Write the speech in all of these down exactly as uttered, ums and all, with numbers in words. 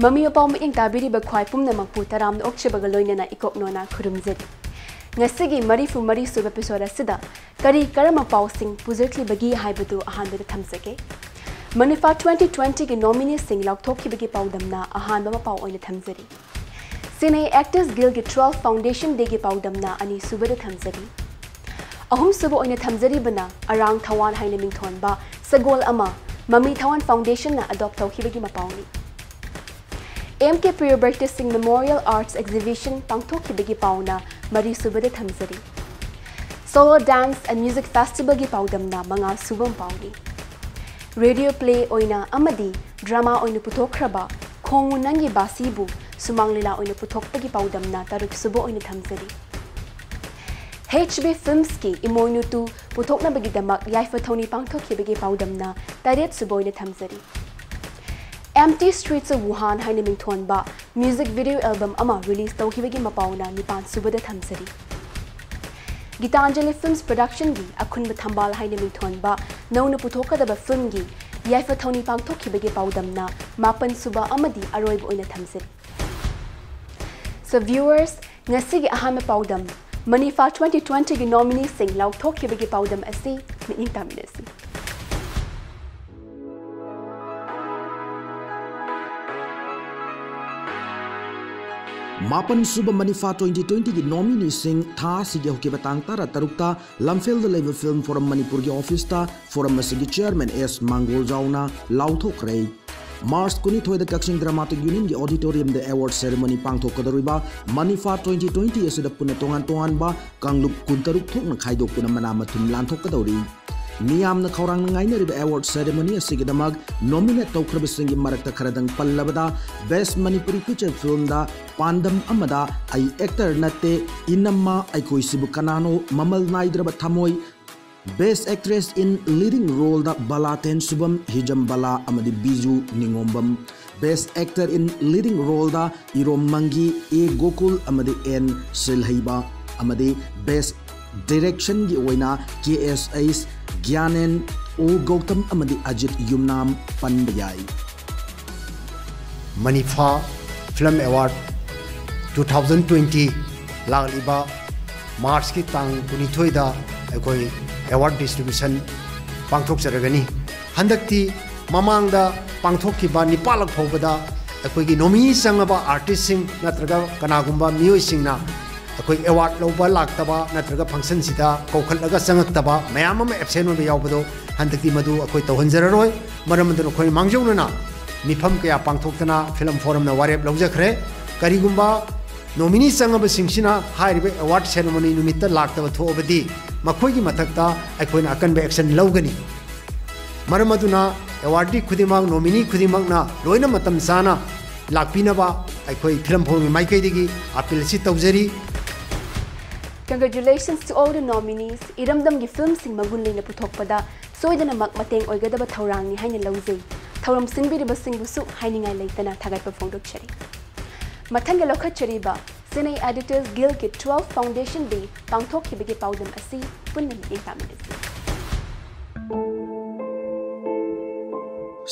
ꯃꯃꯤ ꯃꯄꯥꯎ ꯃꯤꯠꯌꯦꯡ ꯇꯥꯕꯤꯔꯤꯕ ꯈ꯭ꯋꯥꯏ ꯄꯨꯝꯅꯃꯛꯄꯨ ꯇꯔꯥꯝꯅ ꯑꯣꯛꯆꯕꯒ ꯂꯣꯏꯅꯅ ꯏꯀꯣꯛ ꯅꯣꯅ ꯈꯨꯔꯨꯝꯖꯔꯤ꯫ ꯉꯁꯤꯒꯤ ꯃꯔꯤꯐꯨ ꯃꯔꯤ ꯁꯨꯕ episode ꯑꯁꯤꯗ ꯀꯔꯤ ꯀꯔꯝꯕ ꯄꯥꯎꯁꯤꯡ ꯄꯨꯖꯔꯛꯂꯤꯕꯒꯦ ꯍꯥꯏꯕꯗꯨ ꯑꯍꯥꯟꯕꯗ ꯊꯝꯖꯒꯦ꯫ ꯃꯅꯤꯐꯥ twenty twenty ꯒꯤ nomineeꯁꯤꯡ ꯂꯥꯎꯊꯣꯛꯈꯤꯕꯒꯤ ꯄꯥꯎꯗꯝꯅ ꯑꯍꯥꯟꯕ ꯃꯄꯥꯎ ꯑꯣꯏꯅ ꯊꯝꯖꯔꯤ꯫ Cine Actors Guild ꯒꯤ twelve Foundation Day ꯒꯤ ꯄꯥꯎꯗꯝꯅ ꯑꯅꯤꯁꯨꯕꯗ ꯊꯝꯖꯔꯤ꯫ ꯑꯍꯨꯝꯁꯨꯕ ꯑꯣꯏꯅ ꯊꯝꯖꯔꯤꯕꯅ ꯑꯔꯥꯡ ꯊꯋꯥꯟ ꯍꯥꯏꯅ ꯃꯤꯡꯊꯣꯟꯕ ꯁꯒꯣꯜ ꯑꯃ ꯃꯃꯤ ꯊꯋꯥꯟ Foundation ꯅ adopt ꯇꯧꯈꯤꯕꯒꯤ ꯃꯄꯥꯎꯅꯤ꯫ M K Priyabrata Singh Memorial Arts Exhibition ꯄꯥꯡꯊꯣꯛꯈꯤꯕꯒꯤ ꯄꯥꯎꯅ ꯃꯔꯤꯁꯨꯕꯗ ꯊꯝꯖꯔꯤ꯫ Solo Dance and Music Festival ꯒꯤ ꯄꯥꯎꯗꯝꯅ ꯃꯉꯥꯁꯨꯕ ꯄꯥꯎꯅꯤ꯫ Radio play ꯑꯣꯏꯅ ꯑꯃꯗꯤ drama ꯑꯣꯏꯅ ꯄꯨꯊꯣꯛꯈ꯭ꯔꯕ ꯈꯣꯡꯉꯨ ꯅꯪꯒꯤ ꯕꯥꯁꯤꯕꯨ ꯁꯨꯃꯥꯡ ꯂꯤꯂꯥ ꯑꯣꯏꯅ ꯄꯨꯊꯣꯛꯄꯒꯤ ꯄꯥꯎꯗꯝꯅ ꯇꯔꯨꯛꯁꯨꯕ ꯑꯣꯏꯅ ꯊꯝꯖꯔꯤ꯫ H B Films ꯀꯤ ꯏꯃꯣꯏꯅꯨ two ꯄꯨꯊꯣꯛꯅꯕꯒꯤꯗꯃꯛ ꯌꯥꯏꯐ ꯊꯧꯅꯤ ꯄꯥꯡꯊꯣꯛꯈꯤꯕꯒꯤ ꯄꯥꯎꯗꯝꯅ ꯇꯔꯦꯠꯁꯨꯕ ꯑꯣꯏꯅ ꯊꯝꯖꯔꯤ꯫ Empty Streets of Wuhan ꯍꯥꯏꯅ ꯃꯤꯡꯊꯣꯟꯕ music video album ꯑꯃ release ꯇꯧꯈꯤꯕꯒꯤ ꯃꯄꯥꯎꯅ ꯅꯤꯄꯥꯟꯁꯨꯕꯗ ꯊꯝꯖꯔꯤ꯫ Gitanjali Films Production ꯒꯤ ꯑꯈꯨꯟꯕ ꯊꯝꯕꯥꯜ ꯍꯥꯏꯅ ꯃꯤꯡꯊꯣꯟꯕ ꯅꯧꯅ ꯄꯨꯊꯣꯛꯀꯗꯕ film ꯒꯤ ꯌꯥꯏꯐ ꯊꯧꯅꯤ ꯄꯥꯡꯊꯣꯛꯈꯤꯕꯒꯤ ꯄꯥꯎꯗꯝꯅ ꯃꯥꯄꯟꯁꯨꯕ ꯑꯃꯗꯤ ꯑꯔꯣꯏꯕ ꯑꯣꯏꯅ ꯊꯝꯖꯔꯤ꯫ So viewers, ꯉꯁꯤꯒꯤ ꯑꯍꯥꯟꯕ ꯄꯥꯎꯗꯝ, ꯃꯅꯤꯐꯥ twenty twenty ꯒꯤ nomineeꯁꯤꯡ ꯂꯥꯎꯊꯣꯛꯈꯤꯕꯒꯤ ꯄꯥꯎꯗꯝ ꯑꯁꯤ ꯃꯤꯠꯌꯦꯡ ꯇꯥꯃꯤꯟꯅꯁꯤ꯫ ꯃꯥꯄꯟꯁꯨꯕ ꯃꯅꯤꯐꯥ twenty twenty ꯒꯤ nomineeꯁꯤꯡ ꯊꯥ ꯑꯁꯤꯒꯤ ꯍꯧꯈꯤꯕ ꯇꯥꯡ ꯇꯔꯥꯇꯔꯨꯛꯇ ꯂꯝꯐꯦꯜꯗ ꯂꯩꯕ Film Forum ꯃꯅꯤꯄꯨꯔꯒꯤ officeꯇ forum ꯑꯁꯤꯒꯤ chairman S ꯃꯥꯡꯒꯣꯜꯖꯥꯎꯅ ꯂꯥꯎꯊꯣꯛꯈ꯭ꯔꯦ꯫ March ꯀꯨꯟꯅꯤꯊꯣꯏꯗ ꯀꯛꯆꯤꯡ Dramatic Unionꯒꯤ auditoriumꯗ award ceremony ꯄꯥꯡꯊꯣꯛꯀꯗꯧꯔꯤꯕ ꯃꯅꯤꯐꯥ twenty twenty ꯑꯁꯤꯗ ꯄꯨꯟꯅ ꯇꯣꯉꯥꯟ ꯇꯣꯉꯥꯟꯕ ꯀꯥꯡꯂꯨꯞ ꯀꯨꯟꯇꯔꯨꯛ ꯊꯣꯛꯅ ꯈꯥꯏꯗꯣꯛꯇꯨꯅ ꯃꯅꯥ ꯃꯊꯨꯝ ꯂꯥꯟꯊꯣꯛꯀꯗꯧꯔꯤ꯫ ꯃꯤꯌꯥꯝꯅ ꯈꯧꯔꯥꯡꯅ ꯉꯥꯏꯅꯔꯤꯕ award ceremony ꯑꯁꯤꯒꯤꯗꯃꯛ nominate ꯇꯧꯈ꯭ꯔꯕꯁꯤꯡꯒꯤ ꯃꯔꯛꯇ ꯈꯔꯗꯪ ꯄꯜꯂꯕꯗ, Best Manipuri Feature Filmꯗ ꯄꯥꯟꯗꯝ ꯑꯃꯗ ꯑꯩ actor ꯅꯠꯇꯦ, ꯏꯅꯝꯃ ꯑꯩꯈꯣꯏꯁꯤꯕꯨ ꯀꯅꯥꯅꯣ, ꯃꯃꯜ ꯅꯥꯏꯗ꯭ꯔꯕ ꯊꯃꯣꯏ, Best Actress in Leading Roleꯗ ꯕꯂꯥ ꯇꯦꯟꯁꯨꯕꯝ, ꯍꯤꯖꯝ ꯕꯂꯥ ꯑꯃꯗꯤ Biju ꯅꯤꯉꯣꯝꯕꯝ, Best Actor in Leading Roleꯗ ꯏꯔꯣꯝ ꯃꯪꯒꯤ, ꯑꯦ ꯒꯣꯀꯨꯜ ꯑꯃꯗꯤ ꯑꯦꯟ ꯁꯤꯜꯍꯩꯕ, ꯑꯃꯗꯤ Best Directionꯒꯤ ꯑꯣꯏꯅ ꯀꯦ ꯑꯦꯁ ꯑꯩꯁ ꯒ꯭ꯌꯥꯅꯦꯟ, ꯑꯣ ꯒꯧꯇꯝ ꯑꯃꯗꯤ ꯑꯖꯤꯠ ꯌꯨꯝꯅꯥꯝ ꯄꯟꯕ ꯌꯥꯏ꯫ Manifa film award two thousand twenty ꯂꯥꯛꯂꯤꯕ ꯃꯥꯔꯆꯀꯤ ꯇꯥꯡ ꯀꯨꯟꯅꯤꯊꯣꯏꯗ ꯑꯩꯈꯣꯏ ꯑꯦꯋꯥꯔꯗ ꯗꯤꯁꯇ꯭ꯔꯤꯕ꯭ꯌꯨꯁꯟ ꯄꯥꯡꯊꯣꯛꯆꯔꯒꯅꯤ꯫ ꯍꯟꯗꯛꯇꯤ ꯃꯃꯥꯡꯗ ꯄꯥꯡꯊꯣꯛꯈꯤꯕ ꯅꯤꯄꯥꯜꯂꯛ ꯐꯥꯎꯕꯗ ꯑꯩꯈꯣꯏꯒꯤ ꯅꯣꯃꯤꯅꯤ ꯆꯪꯉꯕ ꯑꯥꯔꯇꯤꯁꯁꯤꯡ ꯅꯠꯇ꯭ꯔꯒ ꯀꯅꯥꯒꯨꯝꯕ ꯃꯤꯑꯣꯏꯁꯤꯡꯅ ꯑꯩꯈꯣꯏ ꯑꯦꯋꯥꯔꯗ ꯂꯧꯕ ꯂꯥꯛꯇꯕ ꯅꯠꯇ꯭ꯔꯒ ꯐꯪꯁꯟꯁꯤꯗ ꯀꯧꯈꯠꯂꯒ ꯆꯪꯉꯛꯇꯕ ꯃꯌꯥꯝ ꯑꯃ ꯑꯦꯕꯁꯦꯟ ꯑꯣꯏꯕ ꯌꯥꯎꯕꯗꯣ ꯍꯟꯗꯛꯇꯤ ꯃꯗꯨ ꯑꯩꯈꯣꯏ ꯇꯧꯍꯟꯖꯔꯔꯣꯏ꯫ ꯃꯔꯝ ꯑꯗꯨꯅ ꯑꯩꯈꯣꯏꯅ ꯃꯥꯡꯖꯧꯅꯅ ꯃꯤꯐꯝ ꯀꯌꯥ ꯄꯥꯡꯊꯣꯛꯇꯅ ꯐꯤꯂꯝ ꯐꯣꯔꯝꯅ ꯋꯥꯔꯦꯞ ꯂꯧꯖꯈ꯭ꯔꯦ꯫ ꯀꯔꯤꯒꯨꯝꯕ ꯅꯣꯃꯤꯅꯤ ꯆꯪꯉꯕꯁꯤꯡꯁꯤꯅ ꯍꯥꯏꯔꯤꯕ ꯑꯦꯋꯥꯔꯗ ꯁꯦꯔꯦꯃꯣꯅꯤ ꯅꯨꯃꯤꯠꯇ ꯂꯥꯛꯇꯕ ꯊꯣꯛꯑꯕꯗꯤ ꯃꯈꯣꯏꯒꯤ ꯃꯊꯛꯇ ꯑꯩꯈꯣꯏꯅ ꯑꯀꯟꯕ ꯑꯦꯛꯁꯟ ꯂꯧꯒꯅꯤ꯫ ꯃꯔꯝ ꯑꯗꯨꯅ ꯑꯦꯋꯥꯔꯗꯤ ꯈꯨꯗꯤꯡꯃꯛ, ꯅꯣꯃꯤꯅꯤ ꯈꯨꯗꯤꯡꯃꯛꯅ ꯂꯣꯏꯅ ꯃꯇꯝ ꯆꯥꯅ ꯂꯥꯛꯄꯤꯅꯕ ꯑꯩꯈꯣꯏ ꯐꯤꯂꯝ ꯐꯣꯔꯝꯒꯤ ꯃꯥꯏꯀꯩꯗꯒꯤ ꯑꯄꯤꯜ ꯑꯁꯤ ꯇꯧꯖꯔꯤ꯫ Congratulations to all the nominees. ꯏꯔꯝꯗꯝꯒꯤ ꯐꯤꯂꯝꯁꯤꯡ ꯃꯒꯨꯟ ꯂꯩꯅ ꯄꯨꯊꯣꯛꯄꯗ ꯁꯣꯏꯗꯅꯃꯛ ꯃꯇꯦꯡ ꯑꯣꯏꯒꯗꯕ ꯊꯧꯔꯥꯡꯅꯤ ꯍꯥꯏꯅ ꯂꯧꯖꯩ꯫ ꯊꯧꯔꯝ ꯁꯤꯟꯕꯤꯔꯤꯕꯁꯤꯡꯕꯨꯁꯨ ꯍꯥꯏꯅꯤꯡꯉꯥꯏ ꯂꯩꯇꯅ ꯊꯥꯒꯠꯄ ꯐꯣꯡꯗꯣꯛꯆꯔꯤ꯫ ꯃꯊꯪꯗ ꯂꯧꯈꯠꯆꯔꯤꯕ Cine Editors Guildꯒꯤ twelfth Foundation Day ꯄꯥꯡꯊꯣꯛꯈꯤꯕꯒꯤ ꯄꯥꯎꯗꯝ ꯑꯁꯤ ꯄꯨꯟꯅ ꯃꯤꯠꯌꯦꯡ ꯇꯥꯃꯤꯟꯅꯁꯤ꯫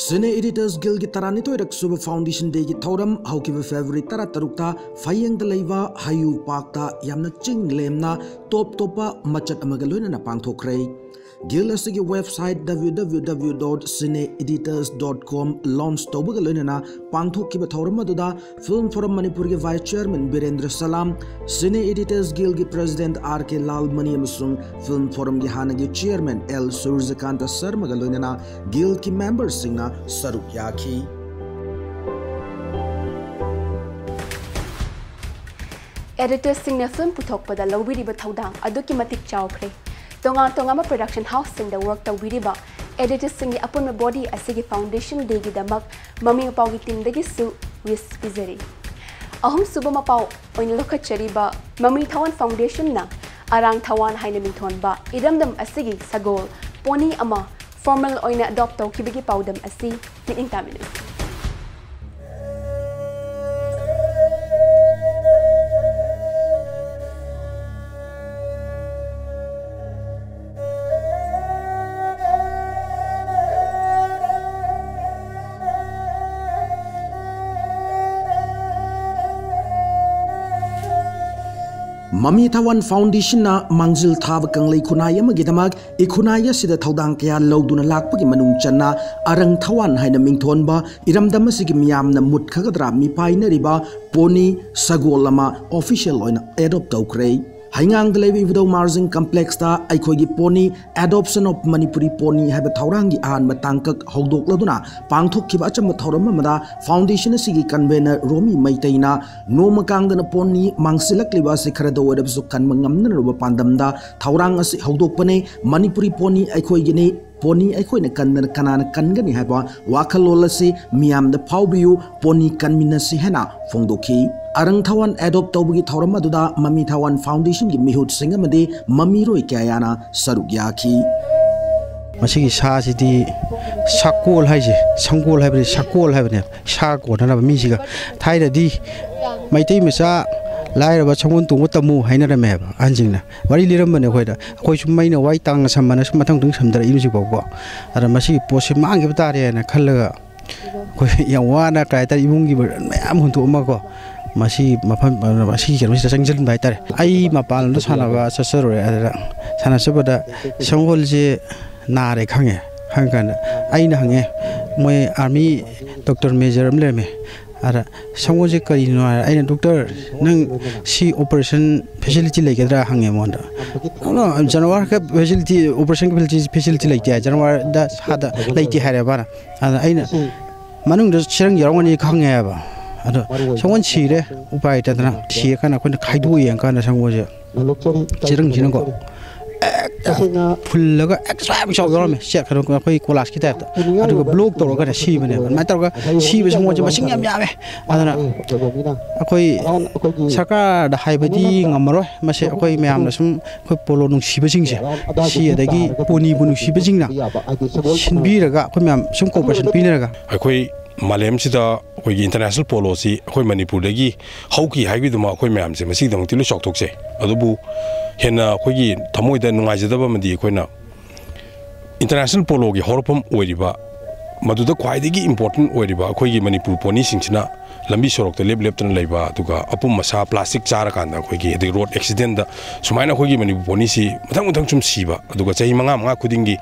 Cine Editors Guildꯒꯤ ꯇꯔꯥꯅꯤꯊꯣꯏꯔꯛ ꯁꯨꯕ Foundation Dayꯒꯤ ꯊꯧꯔꯝ ꯍꯧꯈꯤꯕ February ꯇꯔꯥꯇꯔꯨꯛꯇ ꯐꯌꯦꯡꯗ ꯂꯩꯕ ꯍꯩꯌꯨ ꯄꯥꯔꯛꯇ ꯌꯥꯝꯅ ꯆꯤꯡ ꯂꯦꯝꯅ ꯇꯣꯞ ꯇꯣꯞꯄ ꯃꯆꯠ ꯑꯃꯒ ꯂꯣꯏꯅꯅ ꯄꯥꯡꯊꯣꯛꯈ꯭ꯔꯦ꯫ Guild ꯑꯁꯤꯒꯤ website www.cineeditors.com launch ꯇꯧꯕꯒ ꯂꯣꯏꯅꯅ ꯄꯥꯡꯊꯣꯛꯈꯤꯕ ꯊꯧꯔꯝ ꯑꯗꯨꯗ Film Forum ꯃꯅꯤꯄꯨꯔꯒꯤ Vice Chairman ꯕꯤꯔꯦꯟꯗ꯭ꯔ ꯁꯂꯥꯝ, Cine Editors Guildꯒꯤ President R K Lalmani ꯑꯃꯁꯨꯡ Film Forumꯒꯤ ꯍꯥꯟꯅꯒꯤ Chairman L ꯁꯨꯔꯖꯀꯥꯟꯇ ꯁꯔꯃꯒ ꯂꯣꯏꯅꯅ Guildꯀꯤ memberꯁꯤꯡꯅ ꯁꯔꯨꯛ ꯌꯥꯈꯤ꯫ Editorsꯁꯤꯡꯅ film ꯄꯨꯊꯣꯛꯄꯗ ꯂꯧꯕꯤꯔꯤꯕ ꯊꯧꯗꯥꯡ ꯑꯗꯨꯛꯀꯤ ꯃꯇꯤꯛ ꯆꯥꯎꯈ꯭ꯔꯦ꯫ ꯇꯣꯉꯥꯟ ꯇꯣꯉꯥꯟꯕ production houseꯁꯤꯡꯗ work ꯇꯧꯕꯤꯔꯤꯕ editorsꯁꯤꯡꯒꯤ ꯑꯄꯨꯟꯕ body ꯑꯁꯤꯒꯤ Foundation Dayꯒꯤꯗꯃꯛ ꯃꯃꯤ ꯃꯄꯥꯎꯒꯤ teamꯗꯒꯤꯁꯨ wish ꯄꯤꯖꯔꯤ꯫ ꯑꯍꯨꯝꯁꯨꯕ ꯃꯄꯥꯎ ꯑꯣꯏꯅ ꯂꯧꯈꯠꯆꯔꯤꯕ ꯃꯃꯤ ꯊꯋꯥꯟ Foundationꯅ ꯑꯔꯥꯡ ꯊꯋꯥꯟ ꯍꯥꯏꯅ ꯃꯤꯡꯊꯣꯟꯕ ꯏꯔꯝꯗꯝ ꯑꯁꯤꯒꯤ ꯁꯒꯣꯜ pony ꯑꯃ formal ꯑꯣꯏꯅ adopt ꯇꯧꯈꯤꯕꯒꯤ ꯄꯥꯎꯗꯝ ꯑꯁꯤ ꯃꯤꯠꯌꯦꯡ ꯇꯥꯃꯤꯟꯅꯁꯤ꯫ ꯃꯃꯤ ꯊꯋꯥꯟ ꯐꯥꯎꯟꯗꯦꯁꯟꯅ ꯃꯥꯡꯖꯤꯜ ꯊꯥꯕ ꯀꯪꯂꯩ ꯈꯨꯟꯅꯥꯏ ꯑꯃꯒꯤꯗꯃꯛ ꯏꯈꯨꯟꯅꯥꯏ ꯑꯁꯤꯗ ꯊꯧꯗꯥꯡ ꯀꯌꯥ ꯂꯧꯗꯨꯅ ꯂꯥꯛꯄꯒꯤ ꯃꯅꯨꯡ ꯆꯟꯅ ꯑꯔꯪ ꯊꯋꯥꯟ ꯍꯥꯏꯅ ꯃꯤꯡꯊꯣꯟꯕ ꯏꯔꯝꯗꯝ ꯑꯁꯤꯒꯤ ꯃꯤꯌꯥꯝꯅ ꯃꯨꯠꯈꯒꯗ꯭ꯔꯥ ꯃꯤꯄꯥꯏꯅꯔꯤꯕ ꯄꯣꯅꯤ ꯁꯒꯣꯜ ꯑꯃ ꯑꯣꯐꯤꯁꯤꯌꯦꯜ ꯑꯣꯏꯅ ꯑꯦꯗꯣꯞ ꯇꯧꯈ꯭ꯔꯦ꯫ ꯍꯩꯉꯥꯡꯗ ꯂꯩꯕ ꯏꯕꯨꯙꯧ ꯃꯥꯔꯖꯤꯡ ꯀꯝꯄ꯭ꯂꯦꯛꯁꯇ ꯑꯩꯈꯣꯏꯒꯤ pony Adoption of Manipuri Pony ꯍꯥꯏꯕ ꯊꯧꯔꯥꯡꯒꯤ ꯑꯍꯥꯟꯕ ꯇꯥꯡꯀꯛ ꯍꯧꯗꯣꯛꯂꯗꯨꯅ ꯄꯥꯡꯊꯣꯛꯈꯤꯕ ꯑꯆꯝꯕ ꯊꯧꯔꯝ ꯑꯃꯗ ꯐꯥꯎꯟꯗꯦꯁꯟ ꯑꯁꯤꯒꯤ ꯀꯟꯚꯦꯅꯔ ꯔꯣꯃꯤ ꯃꯩꯇꯩꯅ ꯅꯣꯡꯃ ꯀꯥꯡꯗꯅ ꯄꯣꯅꯤ ꯃꯥꯡꯁꯤꯜꯂꯛꯂꯤꯕ ꯑꯁꯤ ꯈꯔꯗ ꯑꯣꯏꯔꯕꯁꯨ ꯀꯟꯕ ꯉꯝꯅꯅꯕ ꯄꯥꯟꯗꯝꯗ ꯊꯧꯔꯥꯡ ꯑꯁꯤ ꯍꯧꯗꯣꯛꯄꯅꯤ꯫ ꯃꯅꯤꯄꯨꯔꯤ ꯄꯣꯅꯤ ꯑꯩꯈꯣꯏꯒꯤꯅꯤ, ꯄꯣꯅꯤ ꯑꯩꯈꯣꯏꯅ ꯀꯟꯗꯅ ꯀꯅꯥꯅ ꯀꯟꯒꯅꯤ ꯍꯥꯏꯕ ꯋꯥꯈꯜꯂꯣꯟ ꯑꯁꯤ ꯃꯤꯌꯥꯝꯗ ꯐꯥꯎꯕꯤꯌꯨ, ꯄꯣꯅꯤ ꯀꯟꯃꯤꯟꯅꯁꯤ ꯍꯥꯏꯅ ꯐꯣꯡꯗꯣꯛꯈꯤ꯫ ꯑꯔꯪ ꯊꯋꯥꯟ ꯑꯦꯗꯣꯞ ꯇꯧꯕꯒꯤ ꯊꯧꯔꯝ ꯑꯗꯨꯗ ꯃꯃꯤ ꯊꯋꯥꯟ ꯐꯥꯎꯟꯗꯦꯁꯟꯒꯤ ꯃꯤꯍꯨꯠꯁꯤꯡ ꯑꯃꯗꯤ ꯃꯃꯤꯔꯣꯏ ꯀꯌꯥꯅ ꯁꯔꯨꯛ ꯌꯥꯈꯤ꯫ ꯃꯁꯤꯒꯤ ꯁꯥꯁꯤꯗꯤ ꯁꯥꯀꯣꯜ ꯍꯥꯏꯁꯦ, ꯁꯪꯒꯣꯜ ꯍꯥꯏꯕꯅꯤ, ꯁꯥꯀꯣꯜ ꯍꯥꯏꯕꯅꯦ, ꯁꯥ ꯀꯣꯟꯅꯅꯕ ꯃꯤꯁꯤꯒ꯫ ꯊꯥꯏꯅꯗꯤ ꯃꯩꯇꯩ ꯃꯆꯥ ꯂꯥꯏꯔꯕ ꯁꯪꯒꯣꯜ ꯇꯣꯡꯕ ꯇꯝꯃꯨ ꯍꯥꯏꯅꯔꯝꯃꯦ ꯍꯥꯏꯕ ꯑꯍꯟꯁꯤꯡꯅ꯫ ꯋꯥꯔꯤ ꯂꯤꯔꯝꯕꯅꯦ ꯑꯩꯈꯣꯏꯗ꯫ ꯑꯩꯈꯣꯏ ꯁꯨꯝ ꯃꯩꯅ ꯋꯥꯏ ꯇꯥꯡꯅ ꯁꯝꯕꯅ ꯁꯨꯝ ꯃꯊꯪ ꯃꯊꯪ ꯁꯝꯊꯔꯛꯏ ꯍꯧꯖꯤꯛꯐꯥꯎꯀꯣ꯫ ꯑꯗ ꯃꯁꯤꯒꯤ ꯄꯣꯠꯁꯤ ꯃꯥꯡꯈꯤꯕ ꯇꯥꯔꯦꯅ ꯈꯜꯂꯒ ꯑꯩꯈꯣꯏ ꯌꯥꯝ ꯋꯥꯅ ꯀꯩ ꯍꯥꯏꯇꯥꯔꯦ, ꯏꯃꯨꯡꯒꯤ ꯃꯌꯥꯝ ꯍꯨꯟꯗꯣꯛꯑꯝꯃꯒꯀꯣ, ꯃꯁꯤ ꯃꯐꯝ, ꯃꯁꯤꯒꯤ ꯀꯩꯅꯣꯁꯤꯗ ꯆꯪꯁꯤꯟꯕ ꯍꯥꯏꯇꯥꯔꯦ꯫ ꯑꯩ ꯃꯄꯥꯟ ꯂꯝꯗ ꯁꯥꯟꯅꯕ ꯆꯠꯆꯔꯨꯔꯦ꯫ ꯑꯗꯨꯗ ꯁꯥꯟꯅ ꯆꯠꯄꯗ ꯁꯪꯒꯣꯜꯁꯦ ꯅꯥꯔꯦ ꯈꯪꯉꯦ꯫ ꯈꯪꯉꯀꯥꯟꯗ ꯑꯩꯅ ꯍꯪꯉꯦ, ꯃꯣꯏ ꯑꯥꯔꯃꯤ ꯗꯣꯛꯇꯔ ꯃꯦꯖꯔ ꯑꯃ ꯂꯩꯔꯝꯃꯦ꯫ ꯑꯗ ꯁꯪꯒꯣꯜꯁꯦ ꯀꯔꯤꯅꯣ ꯍꯥꯏꯔ, ꯑꯩꯅ, "ꯗꯣꯛꯇꯔ, ꯅꯪ ꯁꯤ ꯑꯣꯄꯔꯦꯁꯟ ꯐꯦꯁꯤꯂꯤꯇꯤ ꯂꯩꯒꯗ꯭ꯔꯥ?" ꯍꯪꯉꯦ ꯃꯉꯣꯟꯗ꯫ "ꯅꯣ, ꯅꯣ, ꯖꯅꯋꯥꯔ ꯈꯛ ꯐꯦꯁꯤꯂꯤꯇꯤ, ꯑꯣꯄꯔꯦꯁꯟꯒꯤ ꯐꯦꯁꯤꯂꯤꯇꯤ, ꯐꯦꯁꯤꯂꯤꯇꯤ ꯂꯩꯇꯦ ꯍꯥꯏ, ꯖꯅꯋꯥꯔꯗ ꯁꯥꯗ ꯂꯩꯇꯦ" ꯍꯥꯏꯔꯦ ꯃꯥꯅ꯫ ꯑꯗ ꯑꯩꯅ, "ꯃꯅꯨꯡꯗ ꯆꯦꯔꯪ ꯌꯥꯎꯔꯝꯒꯅꯤ ꯈꯪꯉꯦ" ꯍꯥꯏꯕ꯫ ꯑꯗꯣ ꯁꯪꯒꯣꯜ ꯁꯤꯔꯦ, ꯎꯄꯥꯏ ꯂꯩꯇꯗꯅ꯫ ꯁꯤꯔꯀꯥꯟꯗ ꯑꯩꯈꯣꯏꯅ ꯈꯥꯏꯗꯣꯛꯑ ꯌꯦꯡꯀꯥꯟꯗ ꯁꯪꯒꯣꯜꯁꯦ ꯆꯦꯔꯪꯁꯤꯅ ꯀꯣ, ꯍꯦꯛꯇ ꯐꯨꯜꯂꯒ ꯑꯦꯛꯁꯇ꯭ꯔꯥ ꯌꯥꯝ ꯆꯥꯎ ꯌꯥꯎꯔꯝꯃꯦ, ꯆꯦꯛ ꯀꯩꯅꯣ, ꯑꯩꯈꯣꯏ ꯀꯣꯂꯥꯁꯀꯤ ꯇꯥꯏꯞꯇ꯫ ꯑꯗꯨꯒ ꯕ꯭ꯂꯣꯛ ꯇꯧꯔꯒꯅ ꯁꯤꯕꯅꯦꯕ꯫ ꯑꯗꯨꯃꯥꯏꯅ ꯇꯧꯔꯒ ꯁꯤꯕ ꯁꯪꯒꯣꯜꯁꯦ ꯃꯁꯤꯡ ꯌꯥꯝ ꯌꯥꯝꯃꯦ꯫ ꯑꯗꯨꯅ ꯑꯩꯈꯣꯏ ꯁꯔꯀꯥꯔꯗ ꯍꯥꯏꯕꯗꯤ ꯉꯝꯃꯔꯣꯏ꯫ ꯃꯁꯦ ꯑꯩꯈꯣꯏ ꯃꯌꯥꯝꯅ ꯁꯨꯝ, ꯑꯩꯈꯣꯏ ꯄꯣꯂꯣ ꯅꯨꯡꯁꯤꯕꯁꯤꯡꯁꯦ, ꯁꯤ ꯑꯗꯒꯤ ꯄꯣꯅꯤꯕꯨ ꯅꯨꯡꯁꯤꯕꯁꯤꯡꯅ ꯁꯤꯟꯕꯤꯔꯒ, ꯑꯩꯈꯣꯏ ꯃꯌꯥꯝ ꯁꯨꯝ ꯀꯣꯑꯣꯄꯔꯦꯁꯟ ꯄꯤꯅꯔꯒ꯫ ꯑꯩꯈꯣꯏ ꯃꯥꯂꯦꯝꯁꯤꯗ ꯑꯩꯈꯣꯏꯒꯤ ꯏꯟꯇꯔꯅꯦꯁꯅꯦꯜ ꯄꯣꯂꯣꯁꯤ ꯑꯩꯈꯣꯏ ꯃꯅꯤꯄꯨꯔꯗꯒꯤ ꯍꯧꯈꯤ ꯍꯥꯏꯕꯒꯤꯗꯃꯛ ꯑꯩꯈꯣꯏ ꯃꯌꯥꯝꯁꯦ ꯃꯁꯤꯒꯤꯗꯃꯛꯇꯤ ꯂꯣꯏ ꯆꯥꯎꯊꯣꯛꯆꯩ꯫ ꯑꯗꯨꯕꯨ ꯍꯦꯟꯅ ꯑꯩꯈꯣꯏꯒꯤ ꯊꯃꯣꯏꯗ ꯅꯨꯡꯉꯥꯏꯖꯗꯕ ꯑꯃꯗꯤ, ꯑꯩꯈꯣꯏꯅ ꯏꯟꯇꯔꯅꯦꯁꯅꯦꯜ ꯄꯣꯂꯣꯒꯤ ꯍꯧꯔꯛꯐꯝ ꯑꯣꯏꯔꯤꯕ, ꯃꯗꯨꯗ ꯈ꯭ꯋꯥꯏꯗꯒꯤ ꯏꯝꯄꯣꯔꯇꯦꯟ ꯑꯣꯏꯔꯤꯕ ꯑꯩꯈꯣꯏꯒꯤ ꯃꯅꯤꯄꯨꯔ ꯄꯣꯅꯤꯁꯤꯡꯁꯤꯅ ꯂꯝꯕꯤ ꯁꯣꯔꯣꯛꯇ ꯂꯦꯞ ꯂꯦꯞꯇꯅ ꯂꯩꯕ, ꯑꯗꯨꯒ ꯑꯄꯨꯝ ꯑꯁꯥ ꯄ꯭ꯂꯥꯁꯇꯤꯛ ꯆꯥꯔꯀꯥꯟꯗ ꯑꯩꯈꯣꯏꯒꯤ, ꯑꯗꯒꯤ ꯔꯣꯗ ꯑꯦꯛꯁꯤꯗꯦꯟꯗ, ꯁꯨꯃꯥꯏꯅ ꯑꯩꯈꯣꯏꯒꯤ ꯃꯅꯤꯄꯨꯔ ꯄꯣꯅꯤꯁꯤ ꯃꯊꯪ ꯃꯊꯪ ꯁꯨꯝ ꯁꯤꯕ, ꯑꯗꯨꯒ ꯆꯍꯤ ꯃꯉꯥ ꯃꯉꯥ ꯈꯨꯗꯤꯡꯒꯤ,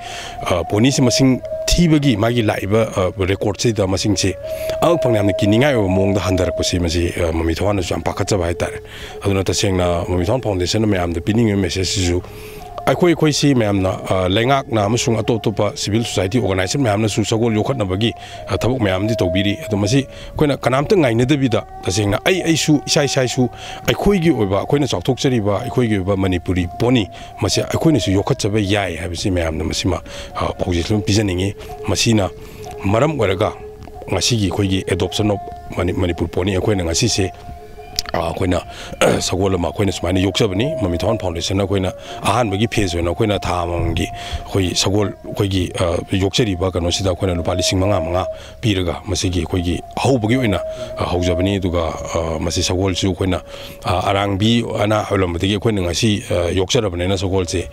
ꯑ, ꯄꯣꯅꯤꯁꯤ ꯃꯁꯤꯡ ꯊꯤꯕꯒꯤ ꯃꯥꯒꯤ ꯂꯥꯛꯏꯕ, ꯑ, ꯔꯦꯀꯣꯔꯗꯁꯤꯗ ꯃꯁꯤꯡꯁꯤ ꯑꯉꯛ ꯐꯪꯅ ꯌꯥꯝꯅ ꯀꯤꯅꯤꯡꯉꯥꯏ ꯑꯣꯏꯕ ꯃꯑꯣꯡꯗ ꯍꯟꯊꯔꯛꯄꯁꯤ, ꯃꯁꯤ, ꯑ, ꯃꯃꯤ ꯊꯋꯥꯟꯅꯁꯨ ꯌꯥꯝ ꯄꯥꯈꯠꯆꯕ ꯍꯥꯏꯇꯥꯔꯦ꯫ ꯑꯗꯨꯅ ꯇꯁꯦꯡꯅ ꯃꯃꯤ ꯊꯋꯥꯟ ꯐꯥꯎꯟꯗꯦꯁꯟꯅ ꯃꯌꯥꯝꯗ ꯄꯤꯅꯤꯡꯉꯤꯕ ꯃꯦꯁꯦꯖꯁꯤꯁꯨ, ꯑꯩꯈꯣꯏ, ꯑꯩꯈꯣꯏꯁꯤ ꯃꯌꯥꯝꯅ, ꯑ, ꯂꯩꯉꯥꯛꯅ ꯑꯃꯁꯨꯡ ꯑꯇꯣꯞ ꯑꯇꯣꯞꯄ ꯁꯤꯚꯤꯜ ꯁꯣꯁꯥꯏꯇꯤ ꯑꯣꯔꯒꯅꯥꯏꯖꯦꯁꯟ ꯃꯌꯥꯝꯅꯁꯨ ꯁꯒꯣꯜ ꯌꯣꯛꯈꯠꯅꯕꯒꯤ, ꯑ, ꯊꯕꯛ ꯃꯌꯥꯝꯗꯤ ꯇꯧꯕꯤꯔꯤ꯫ ꯑꯗꯣ ꯃꯁꯤ ꯑꯩꯈꯣꯏꯅ ꯀꯅꯥꯝꯇ ꯉꯥꯏꯅꯗꯕꯤꯗ, ꯇꯁꯦꯡꯅ ꯑꯩ, ꯑꯩꯁꯨ, ꯏꯁꯥ, ꯏꯁꯥꯁꯨ ꯑꯩꯈꯣꯏꯒꯤ ꯑꯣꯏꯕ, ꯑꯩꯈꯣꯏꯅ ꯆꯥꯎꯊꯣꯛꯆꯔꯤꯕ ꯑꯩꯈꯣꯏꯒꯤ ꯑꯣꯏꯕ ꯃꯅꯤꯄꯨꯔꯤ ꯄꯣꯅꯤ, ꯃꯁꯤ ꯑꯩꯈꯣꯏꯅꯁꯨ ꯌꯣꯛꯈꯠꯆꯕ ꯌꯥꯏ ꯍꯥꯏꯕꯁꯤ ꯃꯌꯥꯝꯅ ꯃꯁꯤꯃ, ꯑ, ꯄꯥꯎꯖꯦꯜꯁꯨ ꯑꯗꯨꯝ ꯄꯤꯖꯅꯤꯡꯉꯤ꯫ ꯃꯁꯤꯅ ꯃꯔꯝ ꯑꯣꯏꯔꯒ ꯉꯁꯤꯒꯤ ꯑꯩꯈꯣꯏꯒꯤ adoption of ꯃꯅꯤ-, ꯃꯅꯤꯄꯨꯔ ꯄꯣꯅꯤ ꯑꯩꯈꯣꯏꯅ ꯉꯁꯤꯁꯦ, ꯑ, ꯑꯩꯈꯣꯏꯅ ꯁꯒꯣꯜ ꯑꯃ ꯑꯩꯈꯣꯏꯅ ꯁꯨꯃꯥꯏꯅ ꯌꯣꯛꯆꯕꯅꯤ꯫ ꯃꯃꯤ ꯊꯋꯥꯟ ꯐꯥꯎꯟꯗꯦꯁꯟꯅ ꯑꯩꯈꯣꯏꯅ ꯑꯍꯥꯟꯕꯒꯤ ꯐꯦꯖ ꯑꯣꯏꯅ ꯑꯩꯈꯣꯏꯅ ꯊꯥ ꯑꯃꯃꯝꯒꯤ ꯑꯩꯈꯣꯏ ꯁꯒꯣꯜ ꯑꯩꯈꯣꯏꯒꯤ, ꯑ, ꯌꯣꯛꯆꯔꯤꯕ ꯀꯩꯅꯣꯁꯤꯗ ꯑꯩꯈꯣꯏꯅ ꯂꯨꯄꯥ ꯂꯤꯁꯤꯡ ꯃꯉꯥ ꯃꯉꯥ ꯄꯤꯔꯒ ꯃꯁꯤꯒꯤ ꯑꯩꯈꯣꯏꯒꯤ ꯑꯍꯧꯕꯒꯤ ꯑꯣꯏꯅ, ꯑ, ꯍꯧꯖꯕꯅꯤ꯫ ꯑꯗꯨꯒ, ꯑ, ꯃꯁꯤ ꯁꯒꯣꯜꯁꯨ ꯑꯩꯈꯣꯏꯅ, ꯑ, ꯑꯔꯥꯡꯕꯤ ꯑꯅꯥ ꯑꯣꯏꯔꯝꯕꯗꯒꯤ ꯑꯩꯈꯣꯏꯅ ꯉꯁꯤ, ꯑ, ꯌꯣꯛꯆꯔꯕꯅꯤꯅ ꯁꯒꯣꯜꯁꯦ,